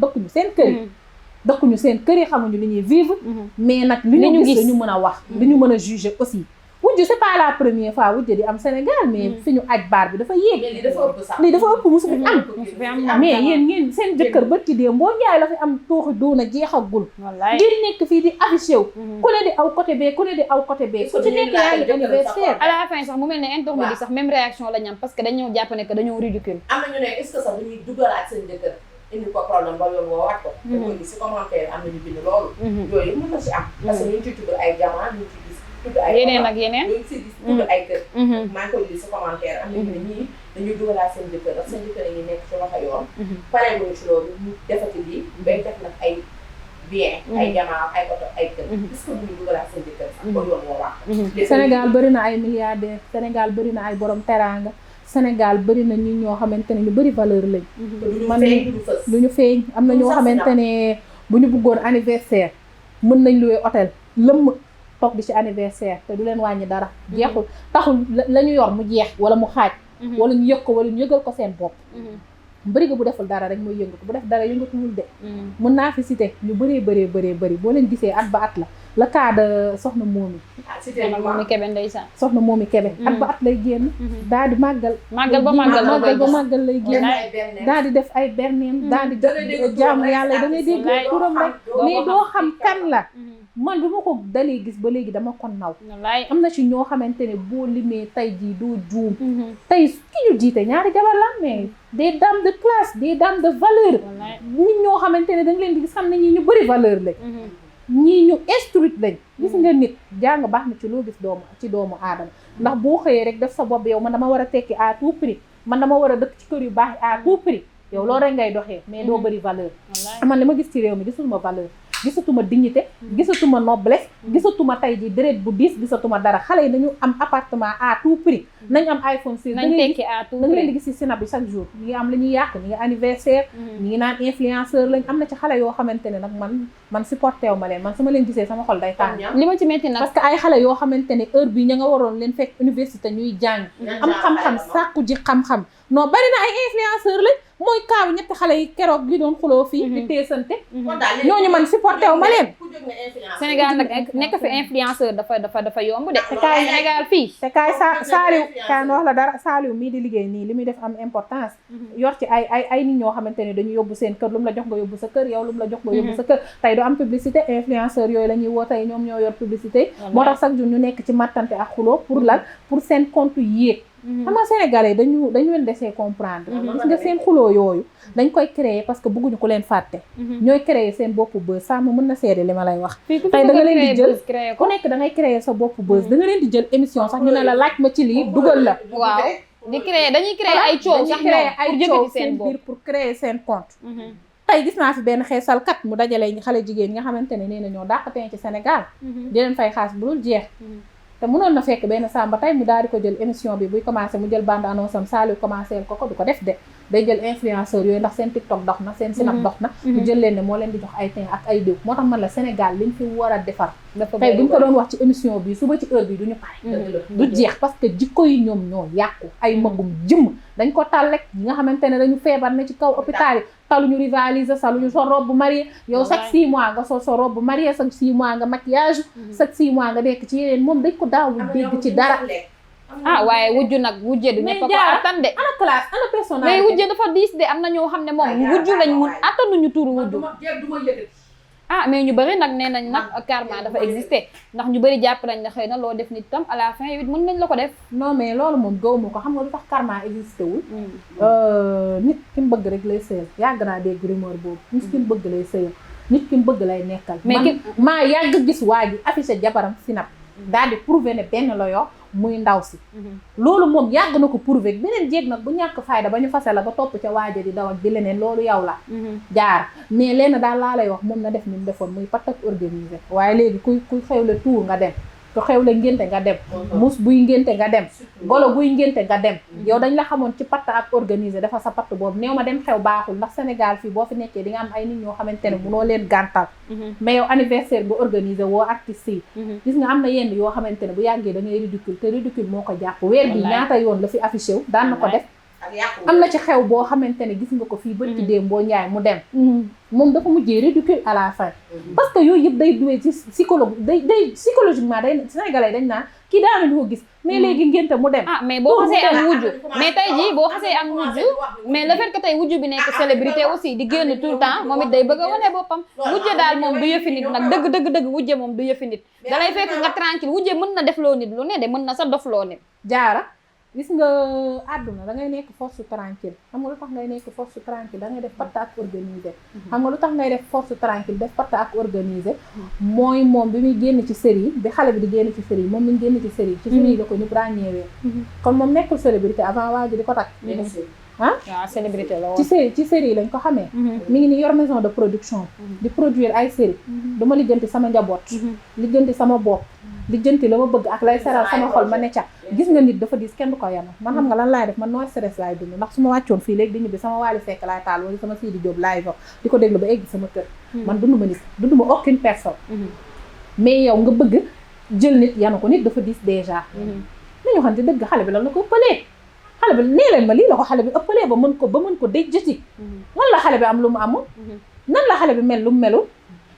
dëkkuñu seen kër yi xamuñu li ñuy vivre mais nag li ñu gis dañu mën a wax li ñu mën a juger aussi wujj c'est pas la première fois wujj di am Sénégal mais fi ñu aj baar bi dafa yéeg lii dafa ëpp musu fi am mais yéen ngeen seen jëkkër bët ki dee mboo njaay la fi am tooxi doona jeexagul ngeen nekk fii di affiché wu ku ne di aw côté bee ku ne di aw côté bee ku ci nekk yaa ngi anniversaire
à la fin sax mu mel ne internaute yi sax même réaction la ñu am parce que dañoo jàpp ne que dañoo ridicule
am na ñu ne est-ce que sax dañuy dugalaat seen jëkkër indi ko problème ba yoon woo waat ko da koy gis si commentaire am nañu bind loolu yooyu mën na si am parce que ñu ngi ciy tudd ay jamono ñu ngi ciy gis tudd ay
yeneen ak yeneen
ñu ngi ciy gis tudd ay kër maa ngi koy gis si commentaire am nañu ne ñii dañuy dugalaat seen jëkkër ndax seen jëkkër yi nekk ci loxo yoon pare wuñu ci loolu ñu defati lii bay def nag ay bien ay jamaa ay oto ay kër est-ce que duñu dugalaat seen jëkkër sax ba yoon woo waat
Sénégal bëri na ay milliardaires Sénégal bëri na ay borom teraanga Sénégal bëri na ñi ñoo xamante ne ñu bëri valeur lañ man du ñu feeñ am na ñoo xamante ne bu ñu bëggoon anniversaire mën nañ louer hôtel lëmm toog di ci anniversaire te du leen wàññi dara jeexul taxul la ñu yor mu jeex wala mu xaaj wala ñu yëg ko wala ñu yëgal ko seen bopp bëri nga bu deful dara rek mooy yëngatu bu def dara yëngatuwul de mën naa fi cité ñu bëri boo leen gisee at ba at la cas de soxna Momy
Kébé ndeysaan
soxna Momy Kébé at ba at lay génn daal di màggal
ba màggal
lay génn daal di def ay berneem daal di jaamu yàlla da ngay dégg turam rek mais doo xam kan la man bi ma ko dalee gis ba léegi dama ko naw am na ci ñoo xamante ne boo limee tey jii doo juum tey ki ñu jiite ñaari jabar la mais des dames de classe des dames de valeur nit ñoo xamante ne da nga leen di gis xam ne ñii ñu bëri valeur lañ ñii ñu instruite lañ gis nga nit jàng baax na ci loo gis doomu aadama ndax boo xëyee rek def sa bopp yow man dama war a tekki à tout prix man dama war a dëkk ci kër yu baax à tout prix yow loolu rek ngay doxee mais doo bëri valeur man li ma gis ci réew mi gisatuma valeur gisatuma dignité gisatuma noblesse gisatuma tey ji deret bu diis gisatuma dara xale yi dañu am appartement à tout prix nañ am iPhone 6
nañ tekki à tout prix
da nga leen di gis ci Snap bi chaque jour ñi ngi am li ñuy yàq ñi ngi anniversaire ñi ngi naan influenceur lañ am na ci xale yoo xamante ne nag man supporté wu ma leen man su ma leen gisee sama xol day tàng
li ma ci metti nag
parce que ay xale yoo xamante ne heure bi ña nga waroon leen fekk université ñuy jàng am xam-xam sàkku ji xam-xam non bari na ay influenceur lañ mooy kaaw ñetti xale yi keroog gi doon xuloo fii di teesante ñooñu man supporté wu ma leen
Sénégal nag nekk fi influenceur dafa yomb de te kaay Sénégal fii
te kaay Saliou kaay wax la dara Saliou mii di liggéey nii li muy def am importance yor ci ay nit ñoo xamante ne dañu yóbbu seen kër lu mu la jox nga yóbbu sa kër yow lu mu la jox nga yóbbu sa kër tey du am publicité influenceur yooyu la ñuy woo tey ñoom ñoo yor publicité moo tax chaque jour ñu nekk ci mattante ak xuloo pour lan pour seen compte yéeg xam nga Sénégalais dañu leen desee comprendre gis nga seen xuloo yooyu dañ koy créer parce que bëgguñu ku leen fàtte ñooy créer seen bopp buzz sàmm mën na seede li ma lay wax tey da nga leen di jël ku nekk da ngay créer sa bopp buzz da nga leen di jël émission sax ñu ne la laaj ma ci lii dugal la
waaw dañuy créer ay coow sax pour jëkkati seen bopp
biir pour créer seen compte tey gis naa fi benn xeesalkat mu dajale xale jigéen nga xamante ne nee na ñoo dàqateen ci Sénégal di leen fay xaas bu dul jeex te mënoon na fekk benn sàmba tey mu daal di ko jël émission bi buy commencé mu jël bande annonce am Saliou commencé ko du ko def de day jël influenceurs yooyu ndax seen TikTok dox na seen Snap dox na ñu jël leen ne moo leen di jox ay teint ak ay diw moo tax man la Sénégal liñ fi war a defar tey buñ ko doon wax ci émission bi suba ci heure bi duñu pare du jeex parce que jikko yi ñoom ñoo yàqu ay magum jëmm dañ ko tal rek ñi nga xamante ne dañu feebar ne ci kaw hôpital yi taluñu rivaliser saluñu sa robe mariée yow chaque 6 mois nga sol sa robe mariée chaque 6 mois nga maquillage chaque 6 mois nga nekk ci yeneen moom dañ ko daawul dégg ci dara
waaye wujju nag wujje du ñëpp ko attan de
ana classe ana personnalité
mais wujje dafa diis de am na ñoo xam ne moom wujju lañ mun attanuñu turu wujju mais ñu bëri nag nee nañ nag karma dafa existé ndax ñu bëri jàpp nañ ne xëy na loo def nit tam à la fin yow it mën nañ la ko def
non mais loolu moom gëwuma ko xam nga lu tax karma existé wul nit ki mu bëgg rek lay sëyal yàgg naa dégg rumeur boobu nit ki mu bëgg lay sëyal nit ki mu bëgg lay nekkal mais maa yàgg gis waa ji affiché jabaram Snap daal di prouver ne benn la yor muy ndaw si loolu moom yàgg na ko prouver beneen jéeg nag bu ñàkk fayda ba ñu fase la ba topp ca waaja di daw ak di leneen loolu yow la jaar mais lenn daal laa lay wax moom na def ni mu defoon muy patak organisé waaye léegi kuy xewle tuur nga dem ku xewle ngénte nga dem mus buy ngénte nga dem golo buy ngénte nga dem yow dañ la xamoon ci patt ak organisé dafa sa patt boobu néew ma dem xew baaxul ndax Sénégal fii boo fi nekkee di nga am ay nit ñoo xamante ne munoo leen gàntal mais yow anniversaire bu organisé woo artistes yi gis nga am na yenn yoo xamante ne bu yàggee da ngay ridicule te ridicule moo ko jàpp weer bi ñaata yoon la fi affiché wu daan na ko def am na ci xew boo xamante ne gis nga ko fii bërki déem boo njaay mu dem moom dafa mujjee ridicule à la fin parce que yooyu yëpp day duwee ci psychologiquement day sénégalais dañ naan kii daanañu ko gis mais léegi ngénte mu dem
mais boo xasee am wujju mais tey jii boo xasee am wujju mais le fait que tey wujju bi nekk célébrité aussi di génn tout le temps moom it day bëgg a wane boppam wujje daal moom du yëfi nit nag dëgg wujje moom du yëfi nit dalay fekk nga tranquille wujje mën na def loo nit lu ne de mën na sa dof loo nit
jaara gis nga àdduna da ngay nekk force tranquille xam nga lu tax ngay nekk force tranquille da ngay def patt ak organisé xam nga lu tax ngay def force tranquille def patt ak organisé mooy moom bi muy génn ci série bi xale bi di génn ci série moom mi ngi génn ci série ci série la ko ñëpp ràññeewee kon moom nekkul célébrité avant waa ji di ko takk ah
waaw célébrité la woon
ci série lañ ko xamee mi ngi ni yor maison de production di produire ay série dama lijjanti sama njaboot lijjanti sama bopp lijjanti la ma bëgg ak lay seral sama xol ma ne ca gis nga nit dafa diis kenn du ko yanu man xam nga lan laay def man nooy stress laay dund ndax su ma wàccoon fii léegi di ñibbi sama Wally Seck laay taal wala sama Sidi Diop laay vox di ko déglu ba egg sama kër man dund ma nit dund ma aucune personne mais yow nga bëgg jël nit yanu ko nit dafa diis déjà nañu xam te dëgg xale bi lan la ko ëppalee xale bi nee leen ma lii la ko xale bi ëppalee ba mën ko déj jëti lan la xale bi am lu mu amul nan la xale bi mel lu mu melul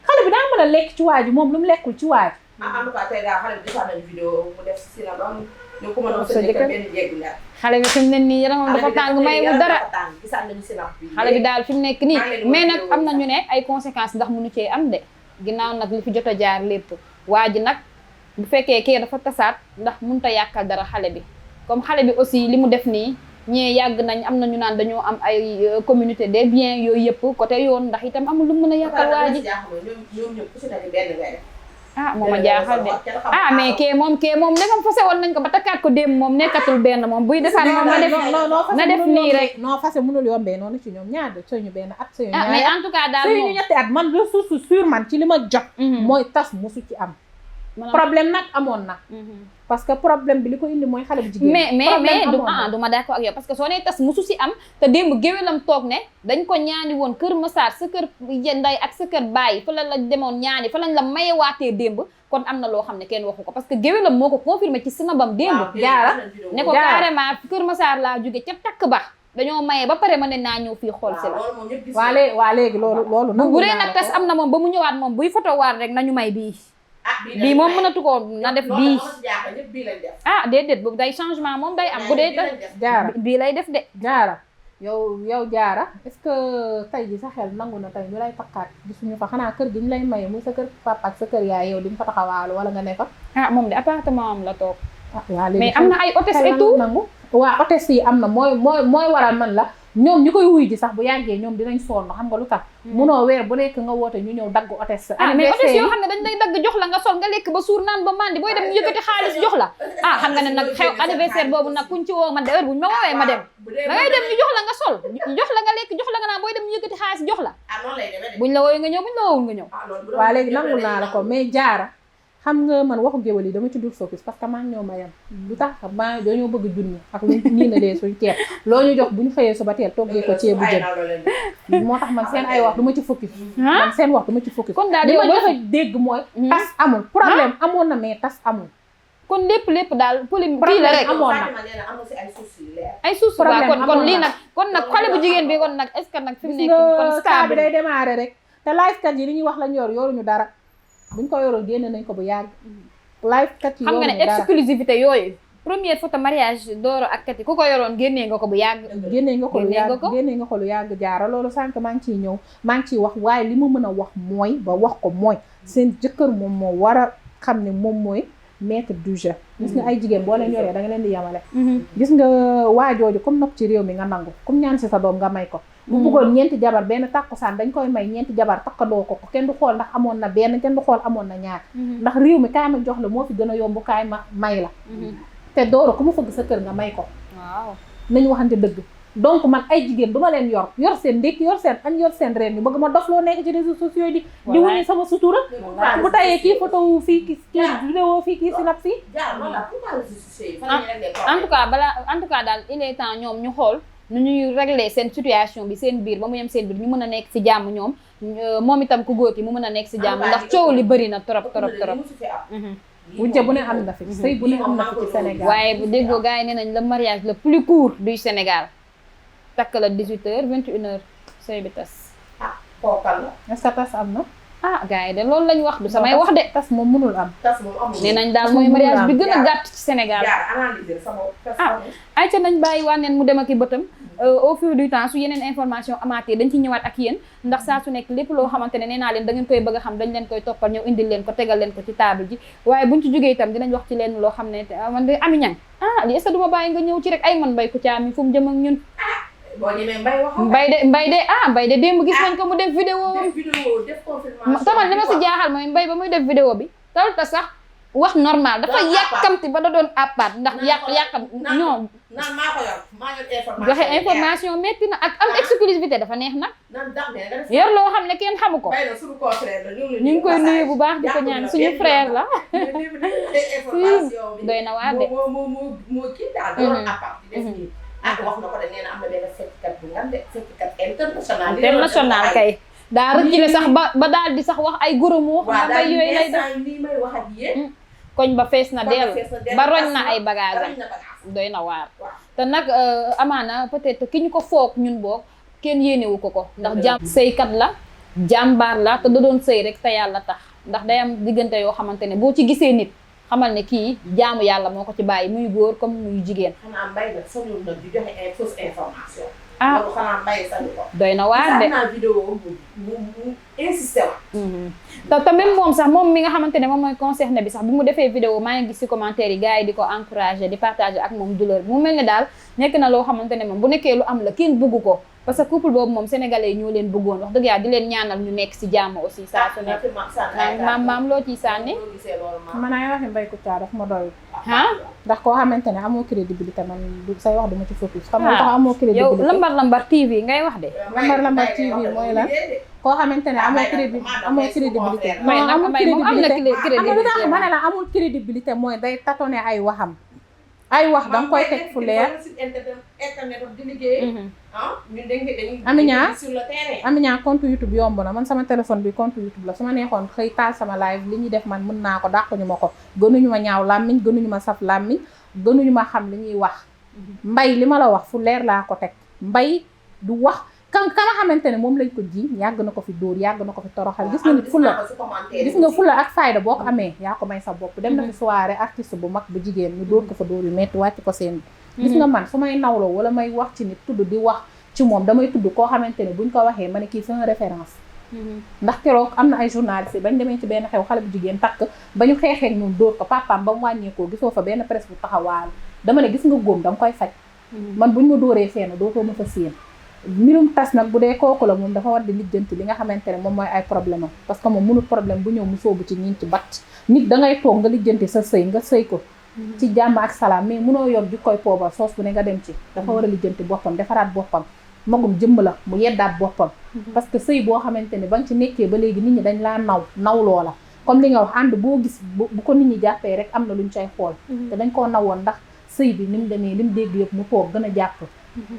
xale bi daa mën a lekk ci waaju moom lu mu lekkul ci waaju
en tout cas tey daal xale bi defaat nañu vidéo mu def si la ba ñu ko mënoon sa jëkkër benn jéegu la
xale bi fi mu ne nii yaramam dafa tàng mayewu dara
gisaat nañu si bi
xale bi daal fi mu nekk nii mais nag am na ñu ne ay conséquences ndax mënu cee am de ginnaaw nag li fi jot a jaar lépp waa ji nag bu fekkee kee dafa tasaat ndax mënut a yàqal dara xale bi comme xale bi aussi li mu def nii ñee yàgg nañ am na ñu naan dañoo am ay communauté des biens yooyu yëpp côté yoon ndax itam amul lu mën a yàqal waa ji moom a jaaxal de mais kee moom ndegam fase woon nañ ko ba takkaat ko démb moom nekkatul benn moom buy defaat moom na def nii rek
non fase mënul yombee noonu ci ñoom ñaar de sëñu benn at sëñu ñaar
mais en tout cas daal
sëñu ñetti at man ressource sûre man ci li ma jot mooy tas mosu ci am problème nag amoon na parce que problème bi li ko indi mooy xale bu jigéen
mais du ma d'accord ak yow parce que soo nee tas musu si am te démb géwélam toog ne dañ ko ñaani woon Kër Massar sa kër nday ak sa kër baay fa la demoon ñaani fa lañ la mayewaatee démb kon am na loo xam ne kenn waxu ko parce que géwélam moo ko confirmé ci sinabam démb jaara ne ko carrément Kër Massar laa jóge ca takk ba dañoo maye ba pare ma ne naa ñëw fii xool si la
waa léegi loolu
bu dee nag tas am na moom ba mu ñëwaat moom buy photo waar rek nañu may bii bii moom mënatu ko na def bii déedéet boobu day changement moom day am bu dee
jaara
bii lay def de
jaara yow jaara est-ce que tey ji sa xel nangu na tey ñu lay takkaat gisuñu fa xanaa kër gi ñu lay maye muy sa kër papa ak sa kër yaay yow di nga fa taxawaalu wala nga ne fa
moom de appartement am la toog
waa léegi
mais am na ay hôtesse et tout
nangu waa hôtesse yi am na mooy waral man la ñoom ñu koy wuy ji sax bu yàggee ñoom dinañ sonn xam nga lu tax munoo weer bu nekk nga woote ñu ñëw dagg hôtesse
mais hôtesse yoo xam ne dañ lay dagg jox la nga sol nga lekk ba suur naan ba mandi booy dem ñu yëkkati xaalis jox la xam nga ne nag xew anniversaire boobu nag kuñ ci woo man de heure buñ ma woowee ma dem da ngay dem ñu jox la nga sol jox la nga lekk jox la nga naan booy dem ñu yëkkati xaalis jox la buñ la woowee nga ñëw buñ la woowul nga ñëw
waa léegi nangul naa la ko mais jaara xam nga man waxu géwél yi dama ci dul focus parce que maa ngi ñoo ma yam lu tax maa dañoo bëgg junni ak lu nii na dee suñ teel loo ñu jox bu ñu xëyee suba teel toggee ko ceebu jën moo tax man seen ay wax du ma ci focus man seen wax du ma ci focus
kon daal
li ma joxe dégg mooy tas amul problème amoon na mais tas amul
kon lépp daal polémique kii la rek
amoon na
ay suuf waaw kon lii nag kon nag xale bu jigéen bi kon nag est-ce que nag fi mu nekk kon
stade bi day démarrer rek te live kat yi li ñuy wax lañ yoruñu dara buñ ko yoroon génne nañ ko bu yàgg live kat yi
xam nga ne exclusivité yooyu première photo mariage Doro ak Kati ku ko yoroon génnee nga ko bu yàgg
génnee nga ko lu yàgg jaara loolu sànq maa ngi ciy ñëw maa ngi ciy wax waaye li ma mën a wax mooy ba wax ko mooy seen jëkkër moom moo war a xam ne moom mooy maître du jeu gis nga ay jigéen boo leen yoree da nga leen di yamale gis nga waajooju comme nopp ci réew mi nga nangu comme ñaan si sa doom nga may ko bu bëggoon ñeenti jabar benn tàkkusaan dañ koy may ñeenti jabar takkadoo ko kenn du xool ndax amoon na benn kenn du xool amoon na ñaar ndax réew mi kaay ma jox la moo fi gën a yomb kaay ma may la te Doro ku mu fëgg sa kër nga may ko.
waaw
nañu waxante dëgg. donc man ay jigéen duma leen yor seen ndékki yor seen añ yor seen reen ñu bëgg ma dof loo nekk ci réseaux sociaux yi di wuñu sama sutura. bu tayee kii photo wu fii kii vidéo fii kii sinap fii.
en tout cas daal il est temps ñoom ñu xool nu ñuy régler seen situation bi seen biir ba mu yem seen biir ñu mën a nekk si jàmm ñoom moom itam ku góor ki mu mën a nekk si jàmm ndax coow li bëri na trop.
wujje bu ne am na fi sëy bu ne am na fi ci Sénégal.
waaye bu déggoo gars yi nee nañ le mariage le plus court du Sénégal takk la 18h 21h sëy bi tas.
kookal la.
est-ce que tas am na.
gars yi de loolu lañ wax du samay wax de.
tas moom mënul am.
tas moom amul.
nee nañ daal mooy mariage bi gën a gàtt ci Sénégal. ayca nañ bàyyi wànneen mu dem ak i bëtam. au fur du temps su yeneen information amaatee dañ ci ñëwaat ak yéen ndax saa su nekk lépp loo xamante ne nee naa leen da ngeen koy bëgg a xam dañ leen koy toppal ñëw indil leen ko tegal leen ko ci table ji waaye buñ ci jógee itam dinañ wax ci leen loo xam ne man de Ami Niang lii est-ce que duma bàyyi nga ñëw ci rek ay man Mbaye Kouthia mi fu mu jëm ak ñun Mbaye de démb gis nañ ko mu def vidéo tamal li ma si jaaxal mooy Mbaye ba muy def vidéo bi tal ta sax wax normal dafa yàkkamti ba da doon àppaat ndax yàkkam ñoom
naan maa ko yor maa yor information
joxe information métti na ak am exclusivité dafa neex nag yor loo xam ne kenn xamu ko ñu ngi koy nuyu bu baax di ko ñaan suñu frère la doy na waar de
moo kii daal doon appart di def nii wax na ko de nee na am na benn fecckat bu ngam de fecckat
international kay daa rëccile sax ba daal di sax wax ay goromoo xam nga yooyu lay def
nii may wax ak yéen
koñ ba fees na dell ba roñ na ay bagage doy na waar te nag amaana peut-être ki ñu ko foog ñun boog kenn yéenewu ko ndax sëykat la jàmbaar la te da doon sëy rek te yàlla tax ndax day am diggante yoo xamante ne boo ci gisee nit xamal ne kii jaamu yàlla moo ko ci bàyyi muy góor comme muy jigéen.
xanaa Mbaye nag sañul nag di joxe fausse information. loolu xanaa Mbaye sañu ko.
doy na waar de
naa vidéo mu insisté wa.
te même moom sax moom mi nga xamante ne moom mooy concerné bi sax bi mu defee vidéo maa ngi gis ci commentaire yi gars yi di ko encouragé di partager ak moom douleur bi mu mel ne daal nekk na loo xamante ne moom bu nekkee lu am la kenn bëgg ko parce que couple boobu moom sénégalais yi ñoo leen bëggoon wax dëgg yàlla di leen ñaanal ñu nekk ci jàmm aussi saa su nekk maam loo ciy sànni
man ay waxi Mbaye Kouthia daf ma doy
ndax
koo xamante ne amoo crédibilité man say wax dama ci focus xam nga tax amoo crédibilité
yow lambar TV ngay wax de
lambar TV mooy lan koo xamante ne amoo crédibilité amul crédibilité ma ne la amul crédibilité mooy day tâtonner ay waxam ay wax danga koy teg fu leer Ami Niang compte YouTube yomb na man sama téléphone bi compte YouTube la su ma neexoon xëy taal sama live li ñuy def man mën naa ko dàquñu ma ko gënuñu ma ñaaw làmmiñ gënuñu ma saf làmmiñ gënuñu ma xam li ñuy wax Mbaye li ma la wax fu leer laa ko teg Mbaye du wax ka nga xamante ne moom lañ ko ji yàgg na ko fi dóor yàgg na ko fi toroxal gis nga nit gis nga fulla ak fayda boo ko amee yaa ko may sa bopp dem na fi soirée artiste bu mag bu jigéen ñu dóor ko fa dóor yu metti wàcc ko seen gis nga man su may nawloo wala may wax ci nit tudd di wax ci moom damay tudd koo xamante ne buñ ko waxee ma ne kii c'est une référence ndax keroog am na ay journalistes bañ demee ci benn xew xale bu jigéen takk ba ñu xeexee ñoom dóor ko papaam ba mu wàññeekoo gisoo fa benn presse bu taxawaal dama ne gis nga góom danga koy faj man buñ ma dóoree fenn dootoo ma fa séen mbirum tas nag bu dee kooku la moom dafa war di lijjanti li nga xamante ne moom mooy ay problème am parce que moom mënul problème bu ñëw mu soobu ci ñin ci bat nit dangay toog nga lijjanti sa sëy nga sëy ko ci jàmm ak salaam mais mënoo yor di koy poobar soos bu ne nga dem ci dafa war a lijjanti boppam defaraat boppam magum jëmm la mu yeddaat boppam parce que sëy boo xamante ne ba nga ci nekkee ba léegi nit ñi dañ laa naw loola comme li nga wax ànd boo gis bu ko nit ñi jàppee rek am na luñ cay xool te dañ koo nawoon ndax sëy bi ni mu demee li mu dégg yëpp mu toog gën a jàpp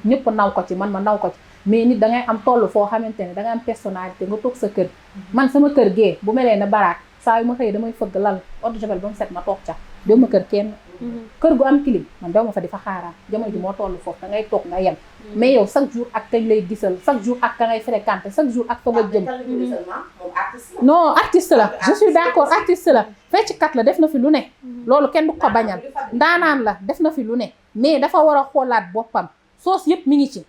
ñëpp naw ko ci man ma naw ko ci mais nit dangay am toll foo xamante ne dangay am personnalité nga toog sa kër man sama kër gee bu melee ne baraak saa yu ma xëyee damay fëgg lal eau de javel ba mu set ma toog ca dew ma kër kenn kër gu am clim man dew ma fa di fa xaaraan jamono ji moo toll foofu da ngay toog nga yem mais yow chaque jour ak kañ lay gisal chaque jour ak ka ngay fréquenté chaque jour ak fa nga jëm non artiste la je suis d'accord artiste la fecckat la def na fi lu ne loolu kenn du ko bañal ndaanaan la def na fi lu ne mais dafa war a xoolaat boppam soos yëpp mi ngi ci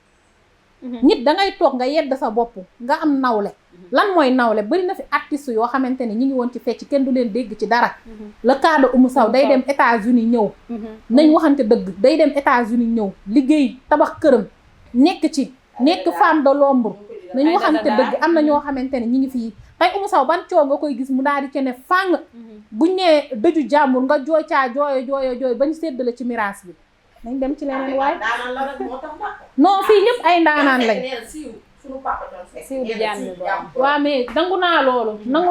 nit dangay toog nga yedd sa bopp nga am nawle lan mooy nawle bari na fi artiste yoo xamante ne ñi ngi woon ci fecc kenn du leen dégg ci dara le cas de Oumou Sow day dem États-Unis ñëw nañ waxante dëgg day dem États-Unis ñëw liggéey tabax këram nekk femme de l'ombre nañ waxante dëgg am na ñoo xamante ne ñi ngi fii tey Oumou Sow ban coow nga koy gis mu daal di ci ne fàng buñ nee dëju jàmbur nga jooy caa jooyo bañ séddale ci miraas bi nañ dem ci leneen waaye non fii ñëpp ay ndaanaan lañ
siiw di jàmm
waaw mais nangu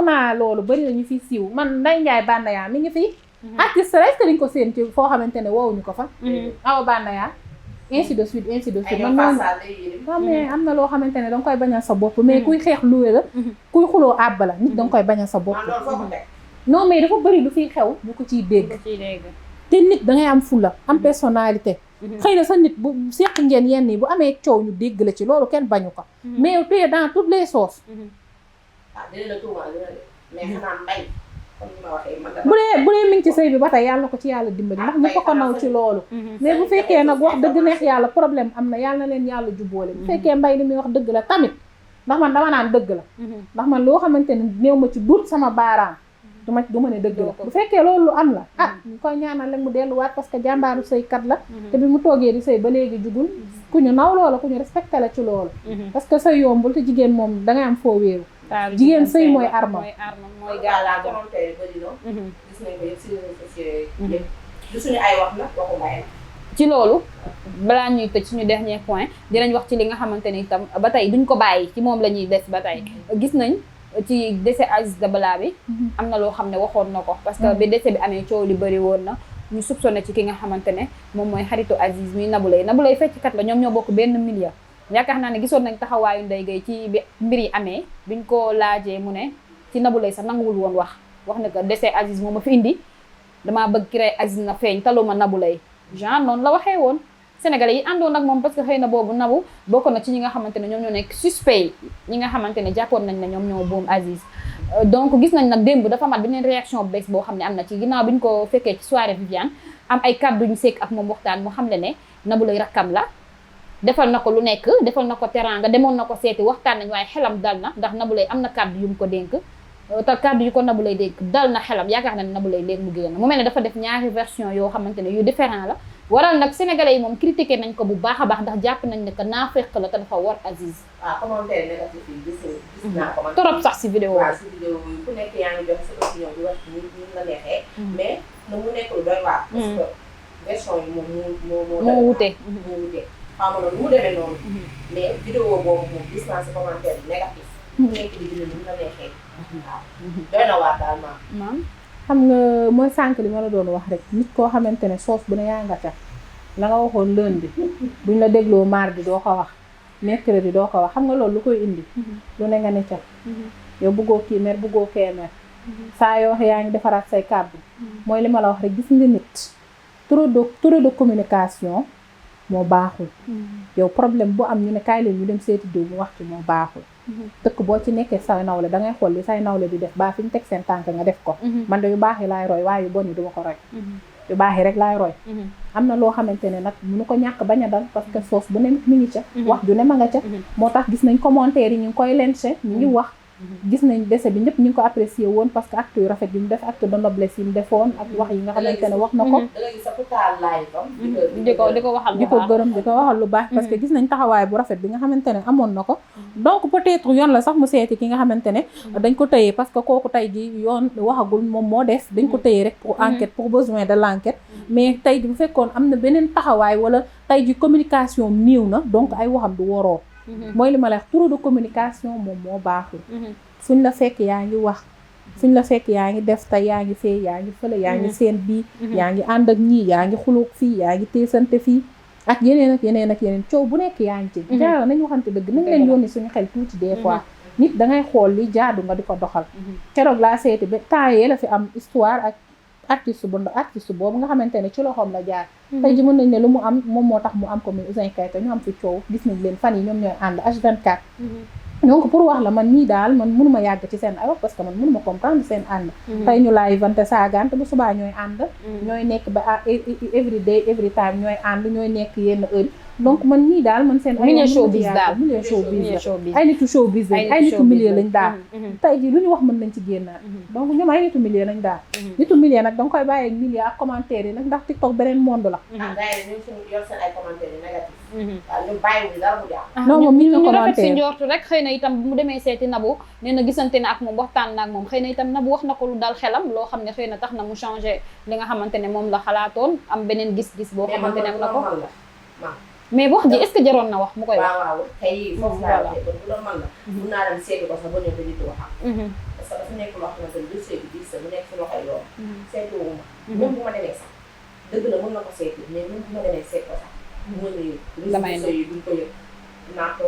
naa loolu bari na ñu fi siiw man Ndeye Ndiaye Bandaya mi ngi fi artiste rek dañ ko seen ci foo xamante ne woowuñu ko fa Awa Bandaya ainsi de suite man noonu waaw mais am na loo xamante ne danga koy bañal sa bopp mais kuy xeex luwe la kuy xuloo àbb la nit danga koy bañal sa bopp non mais dafa bëri lu fiy xew ñu ko ciy dégg te nit dangay am fulla am personnalité xëy na sa nit bu seq ngeen yenn yi bu amee coow ñu dégg la ci loolu kenn bañu ko mais tu es dans toutes les sauces bu dee mi ngi ci sëy bi ba tey yàlla ko ci yàlla dimbali ndax ñëpp ko naw ci loolu mais bu fekkee nag wax dëgg neex yàlla problème am na yàlla na leen yàlla jubboole bu fekkee mbay li muy wax dëgg la tamit ndax man dama naan dëgg la ndax man loo xamante ne néew ma ci duut sama baaraam du ma ne dëgg la bu fekkee loolu lu am la ñu koy ñaanal leen mu delluwaat parce que jàmbaaru sëykat la te bi mu toogee di sëy ba léegi jugul ku ñu naw loola ku ñu respecté la ci loolu parce que sëy yombul te jigéen moom dangay am foo wéeru jigéen sëy mooy armam
mooy gàllankoor
gis nañ ko yëpp si réseaux sociaux yi du suñu ay wax nag waxu mbay la
ci loolu balaa ñuy tëj suñu dernier point dinañ wax ci li nga xamante ni itam ba tey duñ ko bàyyi ci moom la ñuy des ba tey gis nañ ci décès Aziz Dabala bi am na loo xam ne waxoon na ko parce que bi décès bi amee coow li bëri woon na ñu soupçonné ci ki nga xamante ne moom mooy xaritu Aziz muy Nabou Leye fecckat la ñoom ñoo bokk benn milieu yaakaar naa ne gisoon nañ taxawaayu Ndeye Gueye ci bi mbir yi amee biñ ko laajee mu ne ci Nabou Leye sax nanguwul woon wax ne que décès Aziz moom ma fi indi damaa bëgg ki rey Aziz na feeñ taluma Nabou Leye genre noonu la waxee woon Sénégalais yi àndoon ak moom parce que xëy na boobu Nabou bokk na ci ñi nga xamante ne ñoom ñoo nekk suspect ñi nga xamante ne jàppoon nañ ne ñoom ñoo boom Aziz donc gis nañ nag démb dafa mat beneen réaction bu bees boo xam ne am na ci ginnaaw bi ñu ko fekkee ci soirée Viviane am ay kàddu ñu sekk ak moom waxtaan mu xam le ne Nabou Leye rakkam la defal na ko lu nekk defal na ko teraanga demoon na ko seeti waxtaan nañ waaye xelam dal na ndax Nabou Leye am na kàddu yu mu ko dénk te kàddu yu ko Nabou Leye dénk dal na xelam yaakaar na ne Nabou Leye léegi mu génn mu mel ne dafa def ñaari version yoo xamante ne yu différent la waral nag sénégalais yi moom critiqué nañ ko bu baax a baax ndax jàpp nañ ne que naafeq la te dafa war Aziz
commentaire négatif yi gis naa ko
trop sax si vidéo
si vidéo yi ku nekk yaa ngi jox sa opinion di wax ni la neexee mais na mu nekk lu doy waar parce que version yi moom moo wute xaw ma noonu mu demee noonu mais vidéo boobu moom gis naa si commentaire négatif ku nekk di bind ni la neexee waaw doy na waar daal maam
xam nga mooy sànq li ma la doon wax rek nit koo xamante ne soos bu ne yaa nga ca la nga waxoon lundi buñ la dégloo mardi doo ko wax mercredi doo ko wax xam nga loolu lu koy indi lu ne nga ne ca yow bëggoo kii mer bëggoo kee mer saa yoo waxee yaa ngi defaraat say kàddu mooy li ma la wax rek gis nga nit trop de communication moo baaxul yow problème bu am ñu ne kaay leen ñu dem seeti diw mu wax ci moo baaxul dëkk boo ci nekkee say nawle dangay xool li say nawle di def baa fi ñu teg seen tànk nga def ko man de yu baax yi laay roy waaye yu bon yi duma ko roy yu baax yi rek laay roy am na loo xamante ne nag mënu ko ñàkk bañ a dal parce que foofu bu ne mi ngi ca wax ju ne ma nga ca moo tax gis nañ commentaire yi ñu ngi koy lenché ñu ngi wax gis nañ décès bi ñëpp ñu ngi ko apprécié woon parce que acte yu rafet yi mu def acte de noblesse yi mu defoon ak wax yi nga xamante ne wax na ko di ko gërëm di ko waxal lu baax parce que gis nañ taxawaay bu rafet bi nga xamante ne amoon na ko donc peut-être yoon la sax mu seeti ki nga xamante ne dañ ko tëyee parce que kooku tey ji yoon waxagul moom moo des dañ ko tëyee rek pour enquête pour besoin de l'enquête mais tey ji bu fekkoon am na beneen taxawaay wala tey ji communication néew na donc ay waxam du waroo mooy li ma la wax trop de communication moom moo baaxul fuñ la fekk yaa ngi wax fuñ la fekk yaa ngi def tey yaa ngi fee yaa ngi fële yaa ngi seen bii yaa ngi ànd ak ñii yaa ngi xulóog fii yaa ngi teesante fii ak yeneen coow bu nekk yaa ngi ci jaara nañ waxante dëgg nañ leen yónni suñu xel tuuti des fois nit dangay xool li jaadu nga di ko doxal keroog laa seeti ba temps yee la fi am histoire ak artiste boobu nga xamante ne ci loxoom la jaar tey ji mën nañ ne lu mu am moom moo tax mu am ko muy Ouzin Keita ñu am fi coow gis nañ leen fan yi ñoom ñooy ànd H24 donc pour wax la man nii daal man mënuma yàgg ci seen ay wax parce que man mënuma comprendre seen ànd tey ñu laay vante saagante bu subaa ñooy ànd ñooy nekk ba every day every time ñooy ànd ñooy nekk yenn heure donc man ñii daal man seen
milieu showbiz daal
milieu showbiz ay nitu showbiz lañ ay nitu milieu lañ daal tey jii lu ñu wax mën nañ ci génnaat donc ñoom ay nitu milieu lañ daal nitu milieu nag danga koy bàyyi ak milieu ak commentaire yi nag ndax TikTok beneen monde la
gars yi ñu yor seen ay commentaire yi négatif waaw ñu bàyyiwuñ dara mu jàpp
non moom
ñu rafet si njortu rek xëy na itam bu mu demee seeti Nabou nee na gisante na ak moom waxtaan na ak moom xëy na itam Nabou wax na ko lu dal xelam loo xam ne xëy na tax na mu changé li nga xamante ne moom la xalaatoon am beneen gis-gis boo xamante ne am na ko mais wax ji est-ce que jaroon na wax mu koy wax
waaw tey foofu laa waxee kon bu doon man la mun naa dem seeti ko sax ba ñëw te di wax parce que dafa nekk loo xamante ne dossier bi diis mu nekk si loxoy yoon seeti wu ma même bu ma demee sax dëgg la mën na ko seeti mais même bu ma demee seet ko sax
damay
yi duñ ko yëg naa ko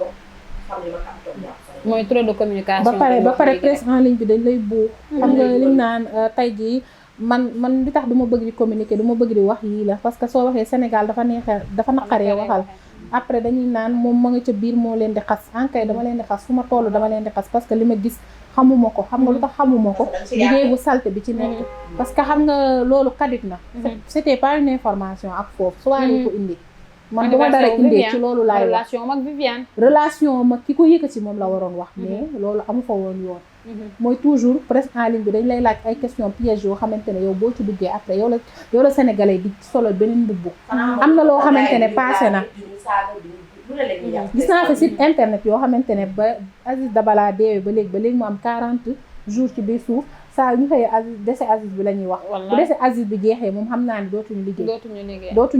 xam li ma xam toog jàpp
mooy trop de communication
ba pare presse en ligne bi dañ lay buux xam nga liñ naan tey jii man li tax du ma bëgg di communiquer du ma bëgg di wax yii la parce que soo waxee Sénégal dafa naqaree waxal après dañuy naan moom ma nga ca biir moo leen di xas ankay dama leen di xas fu ma toll dama leen di xas parce que li ma gis xamuma ko xam nga lu tax xamuma ko liggéey bu salte bi ci nekk parce que xam nga loolu kadit na c'était pas une information ak foofu soit ko indi man duma dara indee ci loolu laay wax
relation mag Viviane
relation mag ki ko yëkkati moom la waroon wax mais loolu amu fa woon yoon mooy toujours presse en ligne bi dañ lay laaj ay question piège yoo xamante ne yow boo ci duggee après yow la sénégalais di solo beneen mbubb am na loo xamante ne passé na gis naa fi site internet yoo xamante ne ba Aziz Dabala deewee ba léegi mu am 40 jours ci biir suuf saa yu ñu xëyee Aziz dese Aziz bi la ñuy wax bu dese Aziz bi jeexee moom xam naa ne dootuñu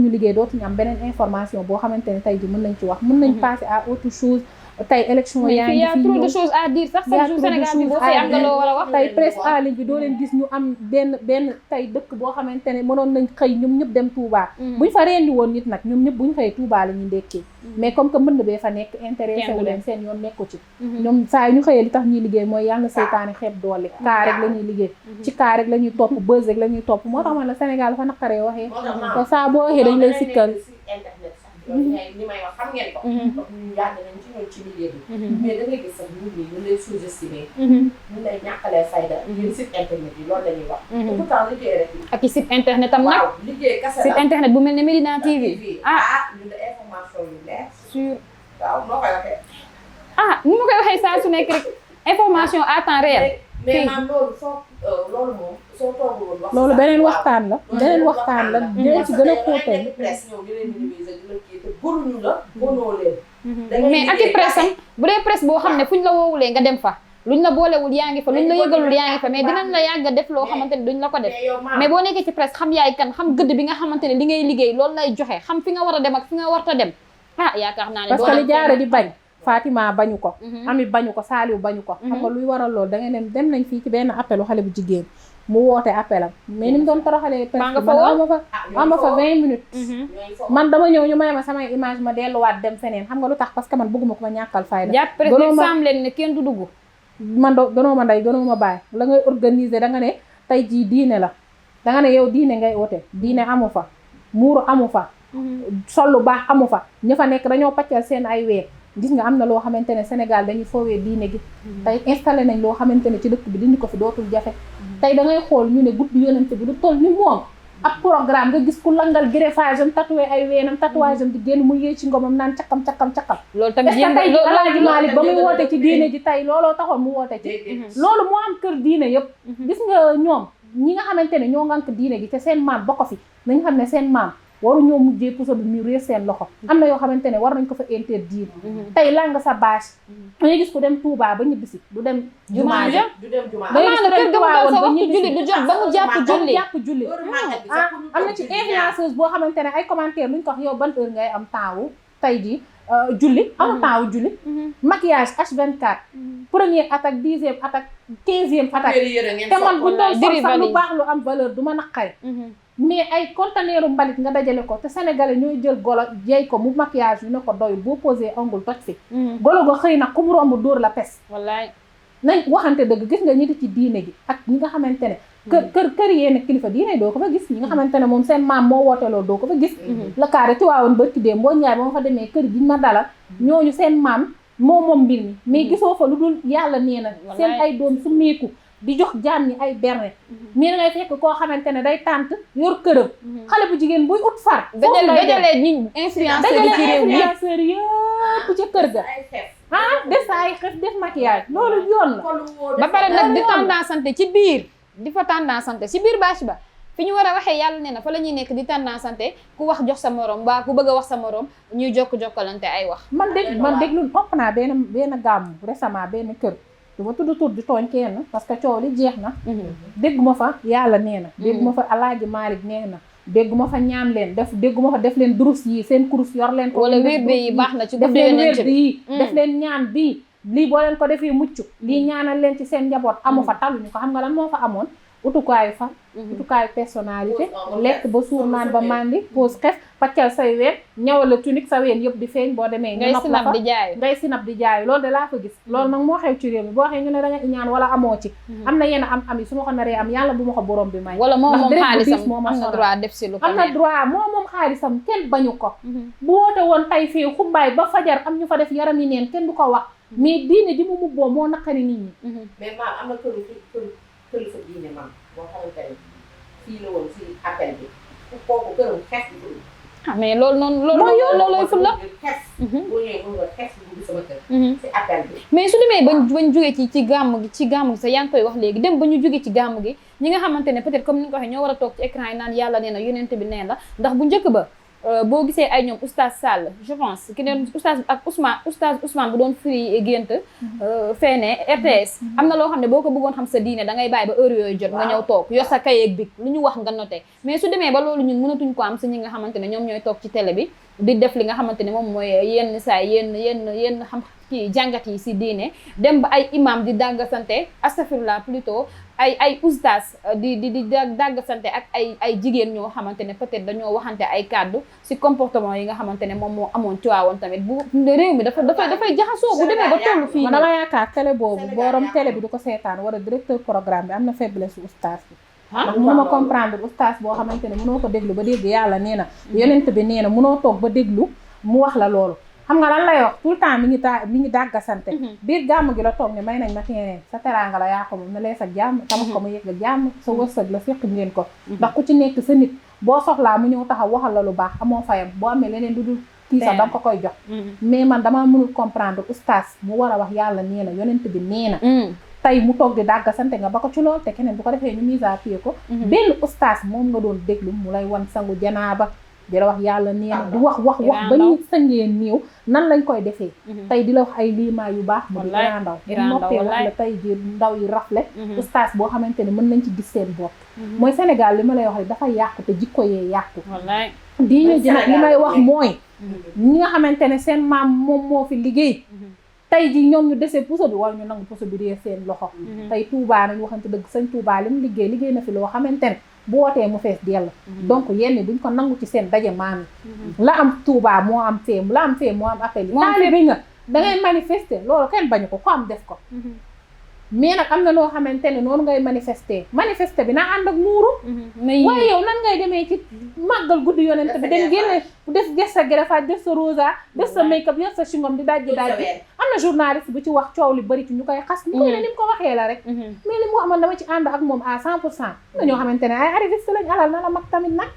liggéey dootuñu am beneen information boo xamante ne tey ji mën nañ ci wax mën nañ passer à autre chose tey élection yaa ngi fi
trop de choses à dire sax chaque jour Sénégal bi boo xëyee am nga loo war a wax
tey presse en ligne bi doo leen gis ñu am benn tey dëkk boo xamante ne mënoon nañ xëy ñoom ñëpp dem Touba buñ fa rendi woon nit nag ñoom ñëpp buñ xëyee Touba la ñuy ndekkee mais comme que mbënd bee fa nekk intéressé wu leen seen yoon nekku ci ñoom saa yu ñu xëyee li tax ñuy liggéey mooy yàlla seytaane xeeb doole kaa rek la ñuy liggéey ci kaa rek la ñuy topp buzz rek la ñuy topp moo tax man la Sénégal dafa naqaree waxee te saa boo waxee dañ lay sikkal
li may wax xam ngeen ko donc ñu yàgg nañ ci ñoom ci milieu bi mais da ngay gis sax nit ñi ñu lay sous-estimer ñu lay ñàkkalee fayda yéen site internet yi loolu la ñuy wax te pourtant liggéey rek
ak i site internet am nag
liggéey kase la
site internet bu mel ne Medina TV
ñu da information yu leer
sur
waaw noo koy waxee
ni ma koy waxee saa su nekk rek information à temps réel
mais maam loolu moom soo toogul woon wax
loolu beneen waxtaan la dinañ ci gën a xóotal
presse ñëw di leen minimiser di leen kii te bëruñu la bonoo leen
mais ak i presse am bu dee presse boo xam ne fuñ la woowulee nga dem fa luñ la boolewul yaa ngi fa luñ la yëgalul yaa ngi fa mais dinañ la yàgg def loo xamante ne duñ la ko def mais boo nekkee ci presse xam yaay kan xam gëdd bi nga xamante ne li ngay liggéey loolu lay joxe xam fi nga war a dem ak fi nga warta dem yaakaar naa ne
parce que li jaara di bañ Fatima bañu ko Ami bañu ko Saliou bañu ko xam nga luy waral loolu da ngay dem nañ fii ci benn appelu xale bu jigéen mu woote appelam mais ni mu doon toroxalee presse man ama fa 20 minutes man dama ñëw ñu may ma samay image ma delluwaat dem feneen xam nga lu tax parce que man bëgguma ko ma ñàkkal fayda
jàpp presse sam leen ne kenn du dugg
man gënoo ma ndey gënoo ma bàyyi la ngay organiser da nga ne tey jii diine la da nga ne yow diine ngay woote diine amu fa muuru amu fa sol lu baax amu fa ña fa nekk dañoo paccal seen ay weer gis nga am na loo xamante ne Sénégal dañuy foowee diine gi tey installé nañ loo xamante ne ci dëkk bi dindi ko fi dootul jafe tey da ngay xool ñu ne guddi yonente bi du toll ni moom ab programme nga gis ku langal greffage am tatoué ay weenam tatouage am di génn mu yee ci ngomam naan cakam
loolu tamit
est-ce que tey ji Alaaji Maalik ba muy woote ci diine ji tey looloo taxoon mu woote ci loolu moo am kër diine yëpp gis nga ñoom ñi nga xamante ne ñoo ngànk diine gi te seen maam ba ko fi nañ xam ne seen maam waru ñoo mujjee puso bi ñu réer seen loxo am na yoo xamante ne war nañ ko fa interdire tey lang sa bâche dañuy gis ku dem Touba ba ñibbisi du dem jumaa ja
du dem jumaa
amaana kër ga mu doon sa waxtu julli du jot ba mu jàpp julli
am na ci influenceuse boo xamante ne ay commentaire luñ ko wax yow ban heure ngay am temps wu tey ji julli amul temps wu julli maquillage H24 première attaque 10e attaque 15e attaque te man buñ doon sol sax lu baax lu am valeur du ma naqari mais ay conteneuru mbalit nga dajale ko te sénégalais ñooy jël golo jeey ko mu maquillage yu ne ko doyul boo posé ongle toj fi golo go xëy na ku mu romb dóor la pes
wallaay
nañ waxante dëgg gis nga ñi di ci diine gi ak ñi nga xamante ne kër yéen kilifa diine doo ko fa gis ñi nga xamante ne moom seen maam moo woote loolu doo ko fa gis la kaare ci waawoon bërki dee mboo ñaay ba ma fa demee kër gi ma dalal ñooñu seen maam moom mbir mi mais gisoo fa lu dul yàlla nee na seen ay doom su meeku di jox jaam ñi ay berne mais da ngay fekk koo xamante ne day tànt yor këram xale bu jigéen buy ut far
dajalee ñi influenceur yi ci réew mi
influenceur yëpp ca kër ga def sa ay xef def maquillage loolu yoon la
ba pare nag di tendance santé ci biir di fa tendance santé ci biir bâche ba fi ñu war a waxee yàlla nee na fa la ñuy nekk di tendance santé ku wax jox sa morom mbaa ku bëgg a wax sa morom ñuy jokkalante ay wax
man déglu topp naa benn gàmmu récemment benn kër du ma tudd tur di tooñ kenn parce que coow li jeex na dégguma fa yàlla nee na dégguma fa Alaaji Maalik nee na dégguma fa ñaan leen dégguma fa def leen durus yi seen kurus yor leen ko
wala wér yi baax na ci
def leen wér yi def leen ñaan bii lii boo leen ko defee mucc lii ñaanal leen ci seen njaboot amu fa taluñu ko xam nga lan moo fa amoon utukaayu fan utukaayu personnalité lekk ba suur naan ba mandi pose xef paccal say ween ñawal la tunique sa ween yëpp di feeñ boo demee ñu nopp la fa ngay sinap di jaay loolu de laa fa gis loolu nag moo xew ci réew mi boo waxee ñu ne da nga ñaan wala amoo ci am na yenn am yi su ma ko naree am yàlla bu ma ko borom bi may
wala moom xaalisam am na droit def si lu ko
am na droit moom xaalisam kenn bañu ko bu woote woon tey fii xumbaay ba fajar am ñu fa def yaram yi neen kenn du ko wax mais diine di mu mubboo moo naqari nit ñi
mais maam am na kilifa diine man moo xamante ne fii la woon si appel bi kooku këram xees bi tudd.
mais loolu noonu loolooy ful la
xees boo ñëwee mën nga xees bi dugg sama kër si appel bi
mais su demee bañ jógee ci gàmm gi sax yaa ngi koy wax léegi dem ba ñu jógee ci gàmm gi ñi nga xamante ne peut-être comme ni nga ko waxee ñoo war a toog ci écran yi naan yàlla nee na yonent bi nee la ndax bu njëkk ba boo gisee ay ñoom oustaz Sall je pense ki neen oustaz ak oustaz Ousmane bu doon firi gént feene RTS am na loo xam ne boo ko bëggoon xam sa diine da ngay bàyyi ba heure yooyu jot nga ñëw toog yor sa kayeeg bi lu ñu wax nga noté mais su demee ba loolu ñun mënatuñ ko am si ñi nga xamante ne ñoom ñooy toog ci télé bi di def li nga xamante ne moom mooy yenn saa yenn xam kii jàngat yi si diine dem ba ay imam di dàggasante astafirullah plutôt ay oustaz di dàggasante ak ay jigéen ñoo xamante ne peut-être dañoo waxante ay kàddu si comportement yi nga xamante ne moom moo amoon ci waawoon tamit bu réew mi dafay jaxasoo bu demee ba tollu fii
dama yaakaar télé boobu borom télé bi du ko seetaan wala directeur programme bi am na faiblesse oustaz bi ndax mënuma comprendre oustaz boo xamante ne mënoo ko déglu ba dégg yàlla nee na yonent bi nee na mënoo toog ba déglu mu wax la loolu xam nga lan lay wax tout le temps mi ngi dàggasante biir gàmm gi la toog ne may nañ ma teenee sa teraanga la yaa ko moom ne lees ak jàmm tabax ko mu yegg ak jàmm sa wërsëg la fekk ngeen ko ndax ku ci nekk sa nit boo soxlaa mu ñëw taxaw waxal la lu baax amoo fayam boo amee leneen du dul kii sax danga ko koy jox mais man damaa mënul comprendre oustaz mu war a wax yàlla nee na yonent bi nee na tey mu toog di dàggasante nga ba ko ci lool te keneen bu ko defee ñu mise à pied ko benn oustaz moom nga doon déglu mu lay wan sangu janaaba di la wax yàlla nee na di wax ba ñu sangee néew nan lañ koy defee tey di la wax ay liimaa yu baax mu di Iran Ndao bu noppee wax la tey ji ndaw yi rafle oustaz boo xamante ne mën nañ ci gis seen bopp mooy Sénégal li ma lay wax dafa yàqu te jikko yee yàqu diine ji nag li may wax mooy ñi nga xamante ne seen maam moom moo fi liggéey tey ji ñoom ñu desee puso bi wala ñu nangu puso bi dee seen loxo tey Touba nañ waxante dëgg sëñ Touba li mu liggéey na fi loo xamante ne bu wootee mu fees dell donc yenn duñ ko nangu ci seen daje maam yi la am Touba moo am fee la am fee moo am appel yi taalibe nga dangay manifester loolu kenn bañu ko am def ko mais nag am na loo xamante ne noonu ngay manifester bi naa ànd ak muuru waaye yow nan ngay demee ci màggal guddi yonent bi dem génne def sa greffage def sa rosa def sa make up yor sa chingom di dajji am na journaliste bu ci wax coow li bari ci ñu koy xas ni koy ne ni mu ko waxee la rek mais li mu wax man dama ci ànd ak moom à 100% na ñoo xamante ne ay arriviste lañ alal na la mag tamit nag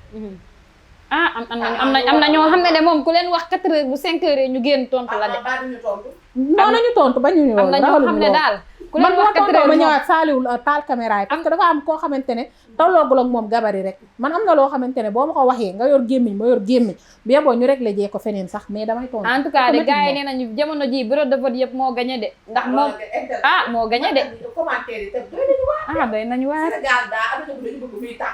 am na ñoo xam ne de moom ku leen wax 4 heures bu 5 heures ñu génn tontu la de
non nañu tontu ba ñu
am na ñoo xam ne daal ku leen wax 4 heures
ma ñëwaat saaliwul taal caméra yi parce que dafa am koo xamante ne tolloogul ak moom gabari rek man am na loo xamante ne boo ma ko waxee nga yor gémmiñ ma yor gémmiñ bi yeboo ñu réglé jee ko feneen sax mais damay tontu
en tout cas de gars yi nee nañu jamono ji bureau de vote yëpp moo gagné de ndax moom moo gagné de doy nañu waar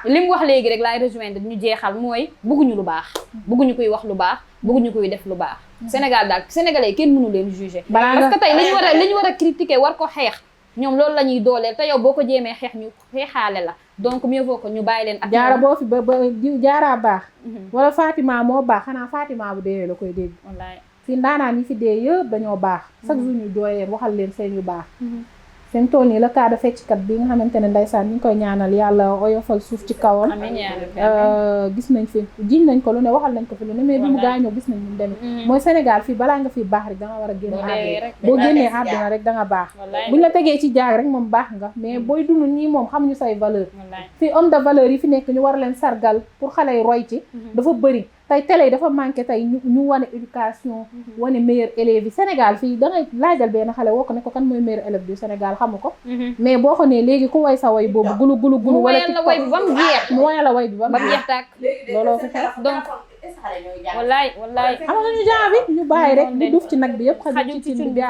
li mu wax léegi rek laay rejoindre ñu jeexal mooy bëgguñu lu baax bëgguñu koy wax lu baax bëgguñu koy def lu baax Sénégal daal sénégalais kenn mënu leen juger parce que tey li ñu war a critiquer war ko xeex ñoom loolu la ñuy dooleel te yow boo ko jéemee xeex ñu xeexaale la donc mieux vaut que ñu bàyyi leen ak
jaara boo fi ba jaaraa baax wala Fatima moo baax xanaa Fatima bu deewee la koy dégg wallaay fii ndaanaan yi fi dee yëpp dañoo baax chaque jour ñu jooy leen waxal leen seen yu baax fi mu toll nii la cas de fecckat bi nga xamante ne ndeysaan ñu ngi koy ñaanal yàlla oyofal suuf ci kawam. gis nañ fi jiñ nañ ko lu ne waxal nañ ko fi lu ne mais bi mu gaañoo gis nañ ñu demee. mooy Sénégal fii balaa nga fi baax rek da nga war a génn àdduna boo génnee àdduna rek da nga baax. buñ la tegee ci jaag rek moom baax nga mais booy dund ñii moom xamuñu say valeur. fii homme de valeur yi fi nekk ñu war leen sargal pour xale yi roy ci dafa bëri. tey télé yi dafa manqué tey ñu wane éducation wane meilleur élève yi Sénégal fii da ngay laajal benn xale woo ko ne ko kan mooy meilleur élève du Sénégal xamu ko mais boo ko nee léegi ku way sa way boobu gulu wala
la way bi ba mu jeex
mu wayal la way bi ba mu
jeex tàkk
looloo fi xew
donc wallaay
xam nga ñu jaa bi ñu bàyyi rek di duuf ci nag bi yëpp xaju ci cin bi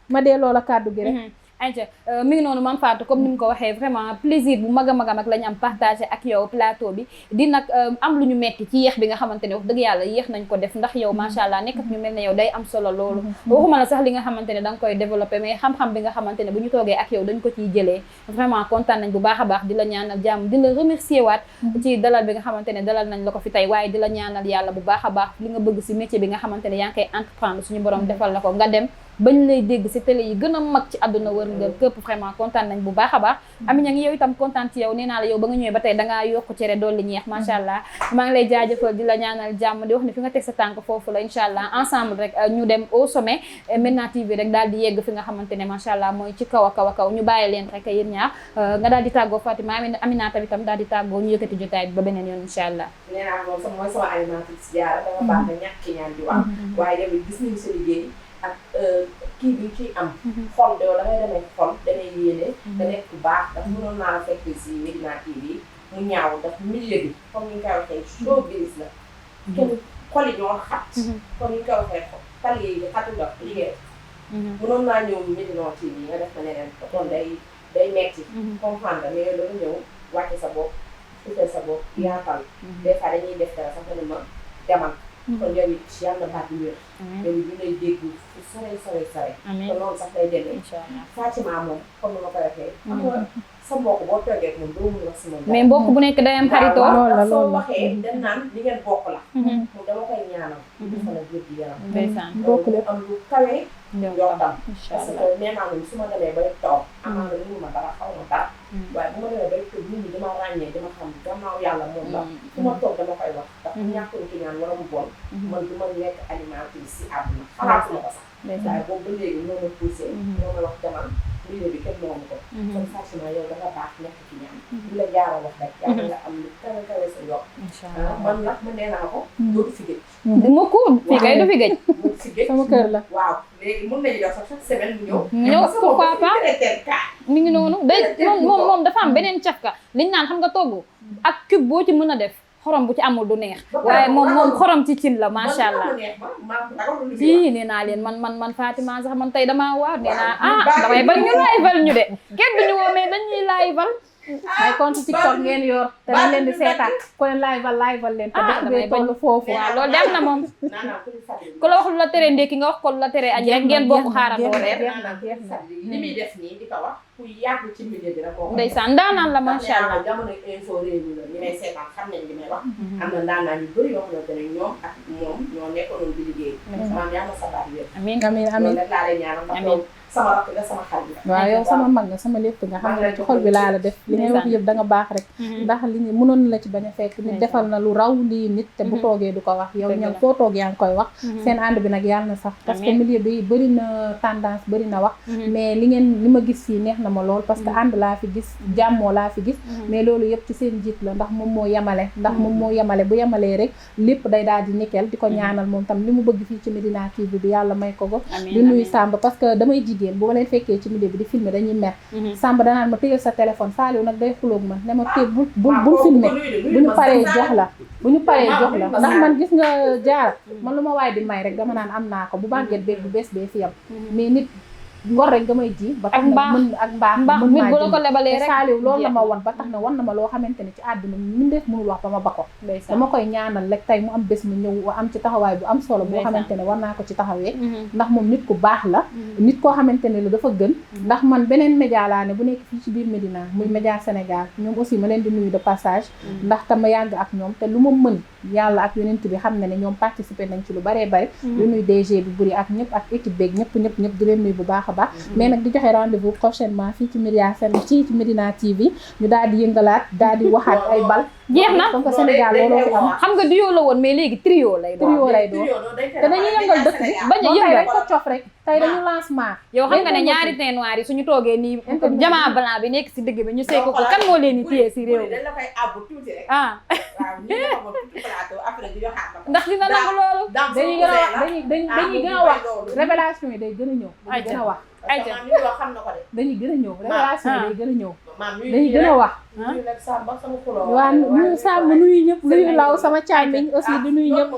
ma dee loola kàddu gi rek
ayca mi ngi noonu Mame Fatou comme ni mu ko waxee vraiment plaisir bu mag a mag la ñu am partagé ak yow plateau bi di nag am lu ñu metti ci yéex bi nga xamante ne wax dëgg yàlla yéex nañ ko def ndax yow macha allah nekk ñu mel ne yow day am solo loolu waxuma la sax li nga xamante ne da nga koy développé mais xam-xam bi nga xamante ne bu ñu toogee ak yow dañ ko ciy jëlee vraiment kontaan nañ bu baax a baax di la ñaanal jàmm di la remercier waat ci dalal bi nga xamante ne dalal nañ la ko fi tey waaye di la ñaanal yàlla bu baax a baax li nga bëgg si métier bi nga xamante ne yaa ngi koy entreprendre suñu borom defal la ko nga dem bañ lay dégg ci télé yi gën a mag ci àdduna wërngal këpp vraiment kontaan nañ bu baax a baax Ami ña ngi yow itam kontaan ci yow nee naa la yow ba nga ñëwee ba tey dangaa yokk cere dolli ñeex macha allah maa ngi lay jaajëfal di la ñaanal jàmm di wax ne fi nga teg sa tànk foofu la incha allah ensemble rek ñu dem au sommet Médina TV rek daal di yegg fi nga xamante ne macha allah mooy ci kaw a kaw ñu bàyyi leen rek yéen ñaar nga daal di tàggoo Fatima Amina tamit daal di tàggoo ñu yëkkati jotaay bi ba beneen yoon incha allah
nee naa moom mooy sama animatrice Diarra dama baax na ñàkk ci ñaan di wax waaye yow gis nañu sa liggéey ak kii bi ciy am xol de da ngay demee xol damay yéene da nekk bu baax dafa mënoon naa la fekk si Médina TV mu ñaaw daf milieu bi comme ni ñu koy waxee showbiz la kenn xol yi ñoo xat comme ni ñu koy waxee tali yi xatu la liggéey mënoon naa ñëw Médina TV nga def ma neneen kon day metti comprendre mais loolu ñëw wàcce sa bopp suufee sa bopp yaatal des fois dañuy def dara sax ne ma demal kon yow it yàlla na baat bi wér yow it ñu lay dégg fu sore kon noonu sax lay demee Fatima moom comme ni ma ko waxee xam nga sa mbokk boo toogee moom doo mun wax si moom
mais mbokk bu nekk day am xaritoo
loolu
soo waxee dañ naan li ngeen bokk la moom dama koy ñaanal du fa la wér gi yaram
bokk lépp
am lu kawe njortam parce que nee naa moom su ma demee bay toog amaana mënu ma dara xaw ma dara waaye bu ma demee bay toog nit ñi dama ràññee dama xam gannaaw yàlla moom la fu ma toog dama koy wax ndax ñàkkul ki ñaan wala mu bon man du ma nekk animatrice si àdduna xalaatuma ko sax waaye boobu ba léegi ñoo ma poussé ñoo ma wax demal milieu bi kenn moomu ko kon Fatima yow da nga baax nekk ci ñaan li la Diarra wax rek yàlla nga am lu kawe sa yokk man nag ma nee naa ko dootu fi gëj
mukk fii kay du fi gëj
dootu fi gëj
sama kër la
waaw léegi mën nañu def sax chaque semaine mu ñëw
ñëw pourquoi pas mi ngi noonu day moom dafa am beneen cafka liñ naan xam nga togg ak cube boo ci mën a def xorom bu ci amul du neex waaye moom xorom ci cin la macha allah ci nee naa leen man Fatima sax man tey damaa waar nee naa damay bañ ñu live ñu de kenn duñu woo mais dañuy live
ay compte TikTok ngeen yor te dañ leen di seetaan ko leen live leen te def bee toll foofu
waaw loolu dem na moom ku la wax lu la tere ndékki nga wax ko lu la tere añ rek ngeen bokk xaarandoo reer
li muy def nii di ko wax ku yàgg ci milieu bi rek
ndeysaan ndaanaan la macha allah
jamono info réew mi la ñi may seetaan xam nañ li may wax am na ndaanaan yu bëri yoo xamante ne ñoom ak moom ñoo nekkoon di liggéey maam yaa ma sabaat wér
amiin
loolu rek laa lay ñaanal ndax sama rakk la sama xarit la
waaw yow sama mag nga sama lépp nga xam ne ci xol bi laa la def li ngay wax yëpp da nga baax rek ndax li ñu mënoon la ci bañ a fekk nit defal na lu raw lii nit te bu toogee du ko wax yow ñoom foo toog yaa ngi koy wax seen ànd bi nag yàlla na sax parce que milieu bi bëri na tendance bëri na wax mais li ma gis fii neex na ma lool parce que ànd laa fi gis jàmmoo laa fi gis mais loolu yëpp ci seen jiit la ndax moom moo yemale bu yemalee rek lépp day daal di nickel di ko ñaanal moom tam li mu bëgg fii ci Médina TV bi yàlla may ko ko di nuyu Samba parce que damay jigéen bu ma leen fekkee ci milieu bi di filmer dañuy mer Samba danaan ma téyel sa téléphone Saliou nag day xuloog man ne ma téye bul filmer bu ñu paree jox la ndax man gis nga Diarra man lu ma waay di may rek dama naan am naa ko bu bàgget beeg bu bees bee fi yam mais nit ngor rek nga may ji ba tax na mën ak mbaax
nit bu la ko lebalee rek
Saliou loolu la ma won ba tax na wan na ma loo xamante ne ci àdduna min def mënul wax ba ma ba ko dama koy ñaanal rek tey mu am bés mu ñëw am ci taxawaay bu am solo boo xamante ne war naa ko ci taxawee ndax moom nit ku baax la nit koo xamante ne la dafa gën ndax man beneen média laa ne bu nekk fii ci biir Médina muy média Sénégal ñoom aussi ma leen di nuyu de passage ndax te ma yàgg ak ñoom te lu ma mën yàlla ak yonent bi xam ne ne ñoom participer nañ ci lu baree bari lu nuy DG bi buri ak ñëpp ak équipe beeg ñëpp di leen nuyu bu baax a baax mais nag di joxe rendez-vous prochainement fii ci Médina TV ñu daal di yëngalaat daal di waxaat ay bal
jeex na
comme que Sénégal looloo fi am
xam nga duo la woon mais léegi trio lay doon
te dañuy yëngal dëkk bi
bañ a yëngal
rek ko cof rek tey dañu lancement
yow xam nga ne ñaari teint noir yi suñu toogee nii jamaa blanc bi nekk si digg bi ñu seey ko kan moo leen di téye si réew mi
dañ la koy àbbu tuuti rek
ah
waaw ñu xamoon tuuti plateau après ñu joxaat ko
ndax dina nangu loolu
dañuy gën a wax dañuy gën a wax révélation yi day gën a ñëw dañuy gën a wax
ayca maam li wax xam na ko de
dañuy gën a ñëw révélation yi day gën a ñëw
maam
dañuy gën a wax waaw nuyu Samb nuyu ñëpp nuyu Law sama càmmiñ aussi di nuyu ñëpp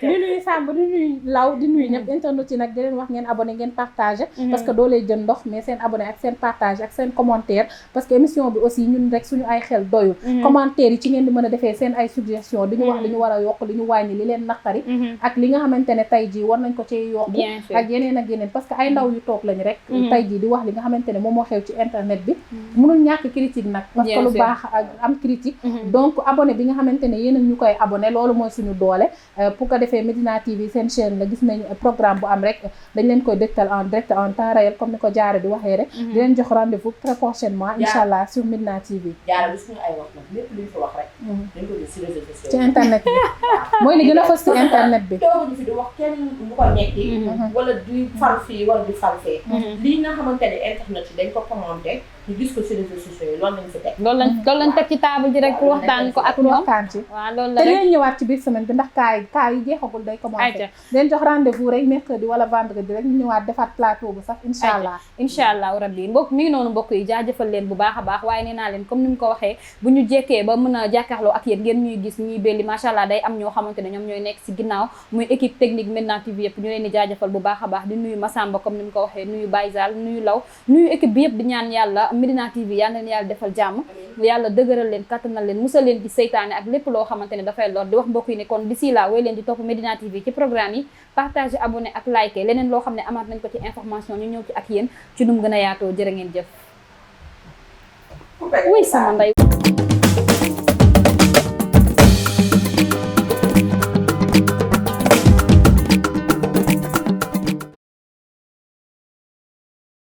di nuyu Samb di nuyu Law di nuyu ñëpp internet yi nag di leen wax ngeen abonné ngeen partagé parce que doo lay jël ndox mais seen abonné ak seen partage ak seen commentaire parce que émission bi aussi ñun rek suñu ay xel doyul commentaire yi ci ngeen di mën a defee seen ay suggestion di ñu wax li ñu war a yokk li ñu wàññi li leen naqari ak li nga xamante ne tey jii war nañ ko ci yokk ak yeneen ak yeneen parce que ay ndaw yu toog lañ rek tey jii di wax li nga xamante ne moom moo xew ci internet bi mënul ñàkk critique nag parce que lu baax ak am critique donc abonné bi nga xamante ne yéen a ñu koy abonné loolu mooy suñu doole pour ko defee Médina TV seen chaîne la gis nañ programme bu am rek dañ leen koy dégtal en direct en temps réel comme ni ko Diarra di waxee rek di leen jox rendez-vous très prochainement inchallah sur Médina TV
Diarra bi suñu ay wax nag lépp luñ fi wax rek dañ ko gis ci réseaux sociaux
ci internet bi mooy li gën a fës ci internet bi
tooguñu fi di wax kenn bu ko nekki wala di fal fii wala di fal fee lii nga xamante ne internet yi dañ ko commenté ñu gis ko ci réseaux sociaux yi loolu lañ fi teg
loolu lañ teg ci table ji rek pour waxtaan ko ak ñoom
waxtaan ci
waaw loolu la
te
rek
leen ñëwaat ci biir semaine bi ndax kaa yi jeexagul day commencé leen jox rendez-vous rek mercredi wala vendredi rek ñu ñëwaat defaat plateau bu sax incha allah rabbi mbokk mi ngi noonu mbokk yi jaajëfal leen bu baax a baax waaye nee naa leen comme ni mu ko waxee bu ñu jekkee ba mën a jàkkaarloo ak yéen ngeen ñuy gis ñuy belli macha allah day am ñoo xamante ne ñoom ñooy nekk si ginnaaw muy équipe technique Médina TV yëpp ñu leen di jaajëfal bu baax a baax di nuyu Massamba comme ni mu ko waxee nuyu Baye Zal nuyu Law nuyu équipe bi yëpp di ñaan yàlla Médina TV yàlla leen yàlla defal jàmm yàlla dëgëral leen kattanal leen musal leen ci seytaane ak lépp loo xamante ne dafay lor di wax mbokk yi ne kon d'ici là wooy leen di topp Médina TV ci programme yi partager abonné ak liker leneen loo xam ne amaat nañ ko ci information ñu ñëw ci ak yéen ci num gën a yaatoo jërë ngeen jëf. Oui sama ndey